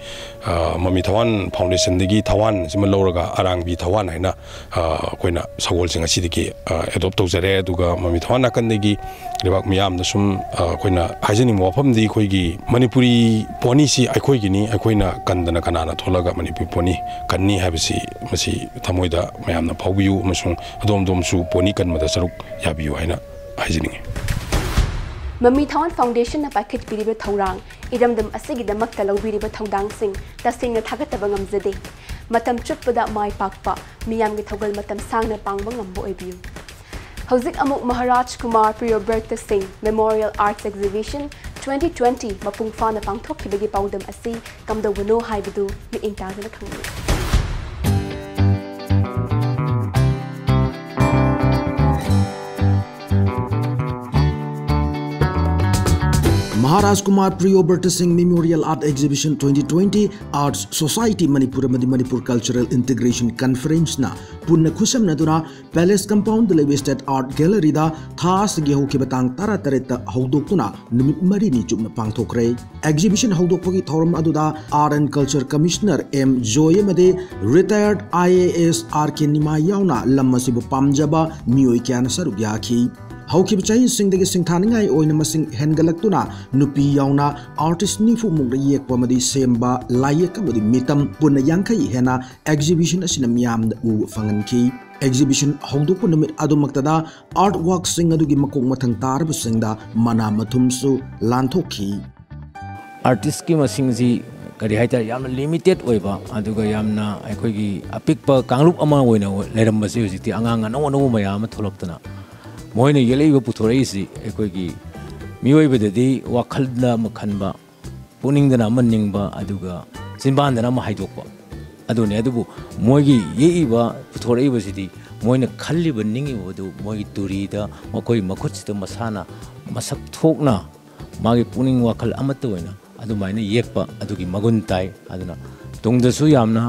ꯑ, ꯃꯃꯤ ꯊꯋꯥꯟ ꯐꯥꯎꯟꯗꯦꯁꯟꯗꯒꯤ ꯊꯋꯥꯟꯁꯤꯃ ꯂꯧꯔꯒ ꯑꯔꯥꯡꯕꯤ ꯊꯋꯥꯟ ꯍꯥꯏꯅ, ꯑ, ꯑꯩꯈꯣꯏꯅ ꯁꯒꯣꯜꯁꯦ ꯉꯁꯤꯗꯒꯤ, ꯑ, adopt ꯇꯧꯖꯔꯦ꯫ ꯑꯗꯨꯒ ꯃꯃꯤ ꯊꯋꯥꯟ ꯅꯥꯀꯟꯗꯒꯤ ꯂꯩꯕꯥꯛ ꯃꯤꯌꯥꯝꯗ ꯁꯨꯝ, ꯑ, ꯑꯩꯈꯣꯏꯅ ꯍꯥꯏꯖꯅꯤꯡꯕ ꯋꯥꯐꯝꯗꯤ ꯑꯩꯈꯣꯏꯒꯤ ꯃꯅꯤꯄꯨꯔꯤ ꯄꯣꯅꯤꯁꯤ ꯑꯩꯈꯣꯏꯒꯤꯅꯤ, ꯑꯩꯈꯣꯏꯅ ꯀꯟꯗꯅ ꯀꯅꯥꯅ ꯊꯣꯛꯂꯒ ꯃꯅꯤꯄꯨꯔꯤ ꯄꯣꯅꯤ ꯀꯟꯅꯤ ꯍꯥꯏꯕꯁꯤ ꯃꯁꯤ ꯊꯃꯣꯏꯗ ꯃꯌꯥꯝꯅ ꯐꯥꯎꯕꯤꯌꯨ ꯑꯃꯁꯨꯡ ꯑꯗꯣꯝ ꯑꯗꯣꯝꯁꯨ ꯄꯣꯅꯤ ꯀꯟꯕꯗ ꯁꯔꯨꯛ ꯌꯥꯕꯤꯌꯨ ꯍꯥꯏꯅ ꯍꯥꯏꯖꯅꯤꯡꯉꯤ꯫ ꯃꯃꯤ ꯊꯋꯥꯟ ꯐꯥꯎꯟꯗꯦꯁꯟꯅ ꯄꯥꯏꯈꯠꯄꯤꯔꯤꯕ ꯊꯧꯔꯥꯡ, ꯏꯔꯝꯗꯝ ꯑꯁꯤꯒꯤꯗꯃꯛꯇ ꯂꯧꯕꯤꯔꯤꯕ ꯊꯧꯗꯥꯡꯁꯤꯡ ꯇꯁꯦꯡꯅ ꯊꯥꯒꯠꯇꯕ ꯉꯝꯖꯗꯦ꯫ ꯃꯇꯝ ꯆꯨꯞꯄꯗ ꯃꯥꯏ ꯄꯥꯛꯄ, ꯃꯤꯌꯥꯝꯒꯤ ꯊꯧꯒꯜ ꯃꯇꯝ ꯁꯥꯡꯅ ꯄꯥꯡꯕ ꯉꯝꯕ ꯑꯣꯏꯕꯤꯌꯨ꯫ ꯍꯧꯖꯤꯛ ꯑꯃꯨꯛ ꯃꯍꯥꯔꯥꯖ ꯀꯨꯃꯥꯔ ꯄ꯭ꯔꯤꯌꯣꯕ꯭ꯔꯇ ꯁꯤꯡ Memorial Arts Exhibition twenty twenty ꯃꯄꯨꯡ ꯐꯥꯅ ꯄꯥꯡꯊꯣꯛꯈꯤꯕꯒꯤ ꯄꯥꯎꯗꯝ ꯑꯁꯤ ꯀꯝꯗꯧꯕꯅꯣ ꯍꯥꯏꯕꯗꯨ ꯃꯤꯠꯌꯦꯡ ꯇꯥꯗꯨꯅ ꯈꯪꯕꯤꯌꯨ꯫ Maharaj Kumar Priyobrata Singh Memorial Art Exhibition twenty twenty, Arts Society Manipur ꯑꯃꯗꯤ Manipur Cultural Integration Conferenceꯅ ꯄꯨꯟꯅ ꯈꯨꯠꯁꯝꯅꯗꯨꯅ Palace Compoundꯗ ꯂꯩꯕ State Art Galleryꯗ ꯊꯥ ꯑꯁꯤꯒꯤ ꯍꯧꯈꯤꯕ ꯇꯥꯡ ꯇꯔꯥꯇꯔꯦꯠꯇ ꯍꯧꯗꯣꯛꯇꯨꯅ ꯅꯨꯃꯤꯠ ꯃꯔꯤꯅꯤ ꯆꯨꯞꯅ ꯄꯥꯡꯊꯣꯛꯈ꯭ꯔꯦ꯫ Exhibition ꯍꯧꯗꯣꯛꯄꯒꯤ ꯊꯧꯔꯝ ꯑꯗꯨꯗ Art and Culture Commissioner M Joy ꯑꯃꯗꯤ Retired I A S R K Nimai ꯌꯥꯎꯅ ꯂꯝ ꯑꯁꯤꯕꯨ ꯄꯥꯝꯖꯕ ꯃꯤꯑꯣꯏ ꯀꯌꯥꯅ ꯁꯔꯨꯛ ꯌꯥꯈꯤ꯫ ꯍꯧꯈꯤꯕ ꯆꯍꯤꯁꯤꯡꯗꯒꯤ ꯁꯤꯡꯊꯥꯅꯤꯡꯉꯥꯏ ꯑꯣꯏꯅ ꯃꯁꯤꯡ ꯍꯦꯟꯒꯠꯂꯛꯇꯨꯅ ꯅꯨꯄꯤ ꯌꯥꯎꯅ artist ꯅꯤꯐꯨ ꯃꯨꯛꯅ ꯌꯦꯛꯄ ꯑꯃꯗꯤ ꯁꯦꯝꯕ ꯂꯥꯏꯌꯦꯛ ꯑꯃꯗꯤ ꯃꯤꯇꯝ ꯄꯨꯟꯅ ꯌꯥꯡꯈꯩ ꯍꯦꯟꯅ exhibition ꯑꯁꯤꯅ ꯃꯤꯌꯥꯝꯗ ꯎꯕ ꯐꯪꯍꯟꯈꯤ꯫ Exhibition ꯍꯧꯗꯣꯛꯄ ꯅꯨꯃꯤꯠ ꯑꯗꯨꯃꯛꯇꯗ art workꯁꯤꯡ ꯑꯗꯨꯒꯤ ꯃꯀꯣꯛ ꯃꯊꯪ ꯇꯥꯔꯕꯁꯤꯡꯗ ꯃꯅꯥ ꯃꯊꯨꯝꯁꯨ ꯂꯥꯟꯊꯣꯛꯈꯤ꯫ Artistꯀꯤ ꯃꯁꯤꯡꯁꯤ ꯀꯔꯤ ꯍꯥꯏꯇꯥꯔꯦ, ꯌꯥꯝꯅ limited ꯑꯣꯏꯕ, ꯑꯗꯨꯒ ꯌꯥꯝꯅ ꯑꯩꯈꯣꯏꯒꯤ ꯑꯄꯤꯛꯄ ꯀꯥꯡꯂꯨꯞ ꯑꯃ ꯑꯣꯏꯅ ꯂꯩꯔꯝꯕꯁꯦ ꯍꯧꯖꯤꯛꯇꯤ ꯑꯉꯥꯡ ꯑꯅꯧ ꯑꯅꯧꯕ ꯃꯌꯥꯝ ꯑꯃ ꯊꯣꯛꯂꯛꯇꯅ ꯃꯈꯣꯏꯅ ꯌꯦꯛꯂꯛꯏꯕ, ꯄꯨꯊꯣꯔꯛꯏꯁꯤ ꯑꯩꯈꯣꯏꯒꯤ ꯃꯤꯑꯣꯏꯕꯗꯗꯤ ꯋꯥꯈꯜꯗ ꯑꯃ ꯈꯟꯕ, ꯄꯨꯛꯅꯤꯡꯗꯅ ꯑꯃ ꯅꯤꯡꯕ, ꯑꯗꯨꯒ ꯆꯤꯟꯕꯥꯟꯗꯅ ꯑꯃ ꯍꯥꯏꯗꯣꯛꯄ ꯑꯗꯨꯅꯤ꯫ ꯑꯗꯨꯕꯨ ꯃꯣꯏꯒꯤ ꯌꯦꯛꯏꯕ, ꯄꯨꯊꯣꯔꯛꯏꯕꯁꯤꯗꯤ ꯃꯣꯏꯅ ꯈꯜꯂꯤꯕ, ꯅꯤꯡꯉꯤꯕꯗꯨ ꯃꯣꯏꯒꯤ ꯇꯨꯔꯤꯗ, ꯃꯈꯣꯏ ꯃꯈꯨꯠꯁꯤꯗ ꯃꯁꯥꯅ ꯃꯁꯛ ꯊꯣꯛꯅ ꯃꯥꯒꯤ ꯄꯨꯛꯅꯤꯡ ꯋꯥꯈꯜ ꯑꯃꯠꯇ ꯑꯣꯏꯅ ꯑꯗꯨꯃꯥꯏꯅ ꯌꯦꯛꯄ ꯑꯗꯨꯒꯤ ꯃꯒꯨꯟ ꯇꯥꯏ꯫ ꯑꯗꯨꯅ ꯇꯨꯡꯗꯁꯨ ꯌꯥꯝꯅ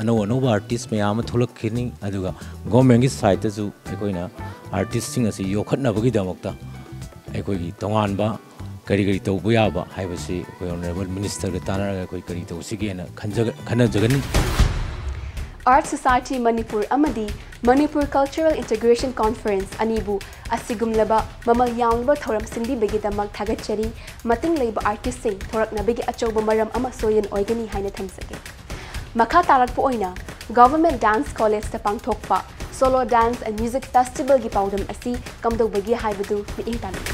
ꯑꯅꯧ ꯑꯅꯧꯕ artist ꯃꯌꯥꯝ ꯑꯃ ꯊꯣꯛꯂꯛꯈꯤꯅꯤ꯫ ꯑꯗꯨꯒ governmentꯀꯤ sideꯇꯁꯨ ꯑꯩꯈꯣꯏꯅ artistꯁꯤꯡ ꯑꯁꯤ ꯌꯣꯛꯈꯠꯅꯕꯒꯤꯗꯃꯛꯇ ꯑꯩꯈꯣꯏꯒꯤ ꯇꯣꯉꯥꯟꯕ ꯀꯔꯤ ꯀꯔꯤ ꯇꯧꯕ ꯌꯥꯕ ꯍꯥꯏꯕꯁꯤ ꯑꯩꯈꯣꯏ honourable ministerꯒ ꯇꯥꯟꯅꯔꯒ ꯑꯩꯈꯣꯏ ꯀꯔꯤ ꯇꯧꯁꯤꯒꯦꯅ ꯈꯟꯖꯒ-, ꯈꯟꯅꯖꯒꯅꯤ꯫ Art Society ꯃꯅꯤꯄꯨꯔ ꯑꯃꯗꯤ Manipur Cultural Integration Conference ꯑꯅꯤꯕꯨ ꯑꯁꯤꯒꯨꯝꯂꯕ ꯃꯃꯜ ꯌꯥꯝꯂꯕ ꯊꯧꯔꯝ ꯁꯤꯟꯕꯤꯕꯒꯤꯗꯃꯛ ꯊꯥꯒꯠꯆꯔꯤ꯫ ꯃꯇꯤꯡ ꯂꯩꯕ artistꯁꯤꯡ ꯊꯣꯔꯛꯅꯕꯒꯤ ꯑꯆꯧꯕ ꯃꯔꯝ ꯑꯃ ꯁꯣꯏꯗꯅ ꯑꯣꯏꯒꯅꯤ ꯍꯥꯏꯅ ꯊꯝꯖꯒꯦ꯫ ꯃꯈꯥ ꯇꯥꯔꯛꯄ ꯑꯣꯏꯅ Government Dance Collegeꯇ ꯄꯥꯡꯊꯣꯛꯄ Solo Dance and Music Festivalꯒꯤ ꯄꯥꯎꯗꯝ ꯑꯁꯤ ꯀꯝꯗꯧꯕꯒꯦ ꯍꯥꯏꯕꯗꯨ ꯃꯤꯠꯌꯦꯡ ꯇꯥꯟꯅꯁꯤ꯫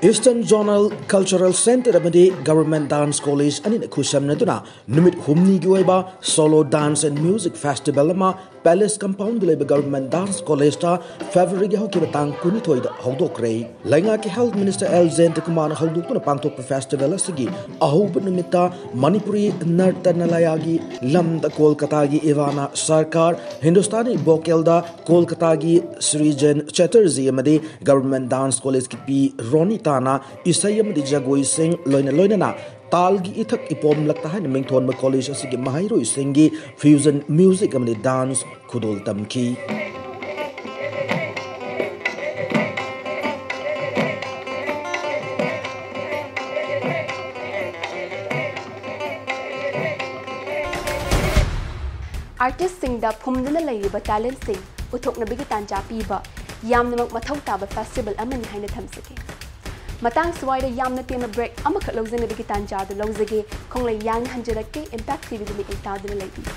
Eastern Zonal Cultural Centre ꯑꯃꯗꯤ Government Dance College ꯑꯅꯤꯅ ꯈꯨꯠꯁꯝꯅꯗꯨꯅ ꯅꯨꯃꯤꯠ ꯍꯨꯝꯅꯤꯒꯤ ꯑꯣꯏꯕ Solo Dance and Music Festival ꯑꯃ Palace Compoundꯗ ꯂꯩꯕ Government Dance Collegeꯇ Februaryꯒꯤ ꯍꯧꯈꯤꯕ ꯇꯥꯡ ꯀꯨꯟꯅꯤꯊꯣꯏꯗ ꯍꯧꯗꯣꯛꯈ꯭ꯔꯦ꯫ ꯂꯩꯉꯥꯛꯀꯤ Health Minister ꯑꯦꯜ ꯖꯌꯟꯇꯀꯨꯃꯥꯔꯅ ꯍꯧꯗꯣꯛꯇꯨꯅ ꯄꯥꯡꯊꯣꯛꯄ festival ꯑꯁꯤꯒꯤ ꯑꯍꯧꯕ ꯅꯨꯃꯤꯠꯇ ꯃꯅꯤꯄꯨꯔꯤ ꯅꯔꯇꯅꯂꯌꯥꯒꯤ ꯂꯝꯗ ꯀꯣꯜꯀꯇꯥꯒꯤ ꯏꯚꯥꯅꯥ ꯁꯔꯀꯥꯔ, ꯍꯤꯟꯗꯨꯁꯇꯥꯅꯤ vocalꯗ ꯀꯣꯜꯀꯇꯥꯒꯤ ꯁ꯭ꯔꯤꯖꯦꯟ ꯆꯦꯇꯔꯖꯤ ꯑꯃꯗꯤ Government Dance Collegeꯀꯤ ꯄꯤ ꯔꯣꯅꯤꯇꯥꯅ ꯏꯁꯩ ꯑꯃꯗꯤ ꯖꯒꯣꯏꯁꯤꯡ ꯂꯣꯏꯅ ꯂꯣꯏꯅꯅ ꯇꯥꯜꯒꯤ ꯏꯊꯛ ꯏꯄꯣꯝꯂꯛꯇ ꯍꯥꯏꯅ ꯃꯤꯡꯊꯣꯟꯕ college ꯑꯁꯤꯒꯤ ꯃꯍꯩꯔꯣꯏꯁꯤꯡꯒꯤ fusion music ꯑꯃꯗꯤ dance ꯈꯨꯗꯣꯜ ꯇꯝꯈꯤ꯫ Artistꯁꯤꯡꯗ ꯐꯨꯝꯗꯨꯅ ꯂꯩꯔꯤꯕ talentꯁꯤꯡ ꯎꯠꯊꯣꯛꯅꯕꯒꯤ ꯇꯥꯟꯖꯥ ꯄꯤꯕ ꯌꯥꯝꯅꯃꯛ ꯃꯊꯧ ꯇꯥꯕ festival ꯑꯃꯅꯤ ꯍꯥꯏꯅ ꯊꯝꯖꯒꯦ꯫ ꯃꯇꯥꯡ ꯁ꯭ꯋꯥꯏꯗ ꯌꯥꯝꯅ ꯇꯦꯟꯕ break ꯑꯃꯈꯛ ꯂꯧꯖꯅꯕꯒꯤ ꯇꯥꯟꯖꯥꯗꯨ ꯂꯧꯖꯒꯦ꯫ ꯈꯣꯡꯂꯩ ꯌꯥꯡꯅ ꯍꯟꯖꯔꯛꯀꯦ꯫ Impact TVꯗ ꯃꯤꯠꯌꯦꯡ ꯇꯥꯗꯨꯅ ꯂꯩꯕꯤꯌꯨ꯫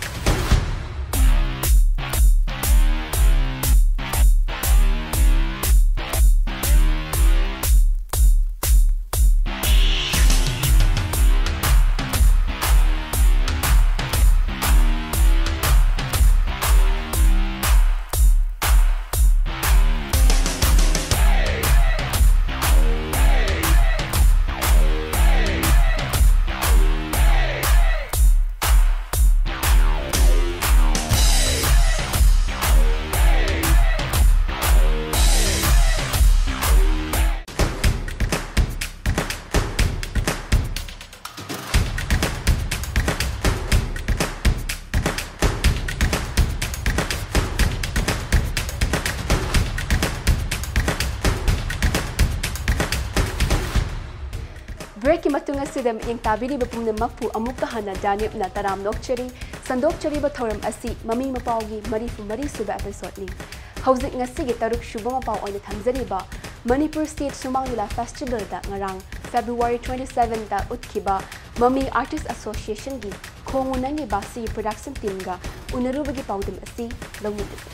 Breakꯀꯤ ꯃꯇꯨꯡ ꯑꯁꯤꯗ ꯃꯤꯠꯌꯦꯡ ꯇꯥꯕꯤꯔꯤꯕ ꯄꯨꯝꯅꯃꯛꯄꯨ ꯑꯃꯨꯛꯀ ꯍꯟꯅ ꯗꯥꯅꯤꯞꯅ ꯇꯔꯥꯝꯅ ꯑꯣꯛꯆꯔꯤ꯫ ꯁꯟꯗꯣꯛꯆꯔꯤꯕ ꯊꯧꯔꯝ ꯑꯁꯤ ꯃꯃꯤ ꯃꯄꯥꯎꯒꯤ ꯃꯔꯤꯐꯨ ꯃꯔꯤ ꯁꯨꯕ episodeꯅꯤ꯫ ꯍꯧꯖꯤꯛ ꯉꯁꯤꯒꯤ ꯇꯔꯨꯛ ꯁꯨꯕ ꯃꯄꯥꯎ ꯑꯣꯏꯅ ꯊꯝꯖꯔꯤꯕ ꯃꯅꯤꯄꯨꯔ State ꯁꯨꯃꯥꯡ ꯂꯤꯂꯥ festivalꯗ ꯉꯔꯥꯡ February twenty sevenꯗ ꯎꯠꯈꯤꯕ ꯃꯃꯤ Artist Associationꯒꯤ ꯈꯣꯡꯉꯨ ꯅꯪꯒꯤ ꯕꯥꯁꯤ production teamꯒ ꯎꯅꯔꯨꯕꯒꯤ ꯄꯥꯎꯗꯝ ꯑꯁꯤ ꯂꯧꯃꯤꯟꯅꯁꯤ꯫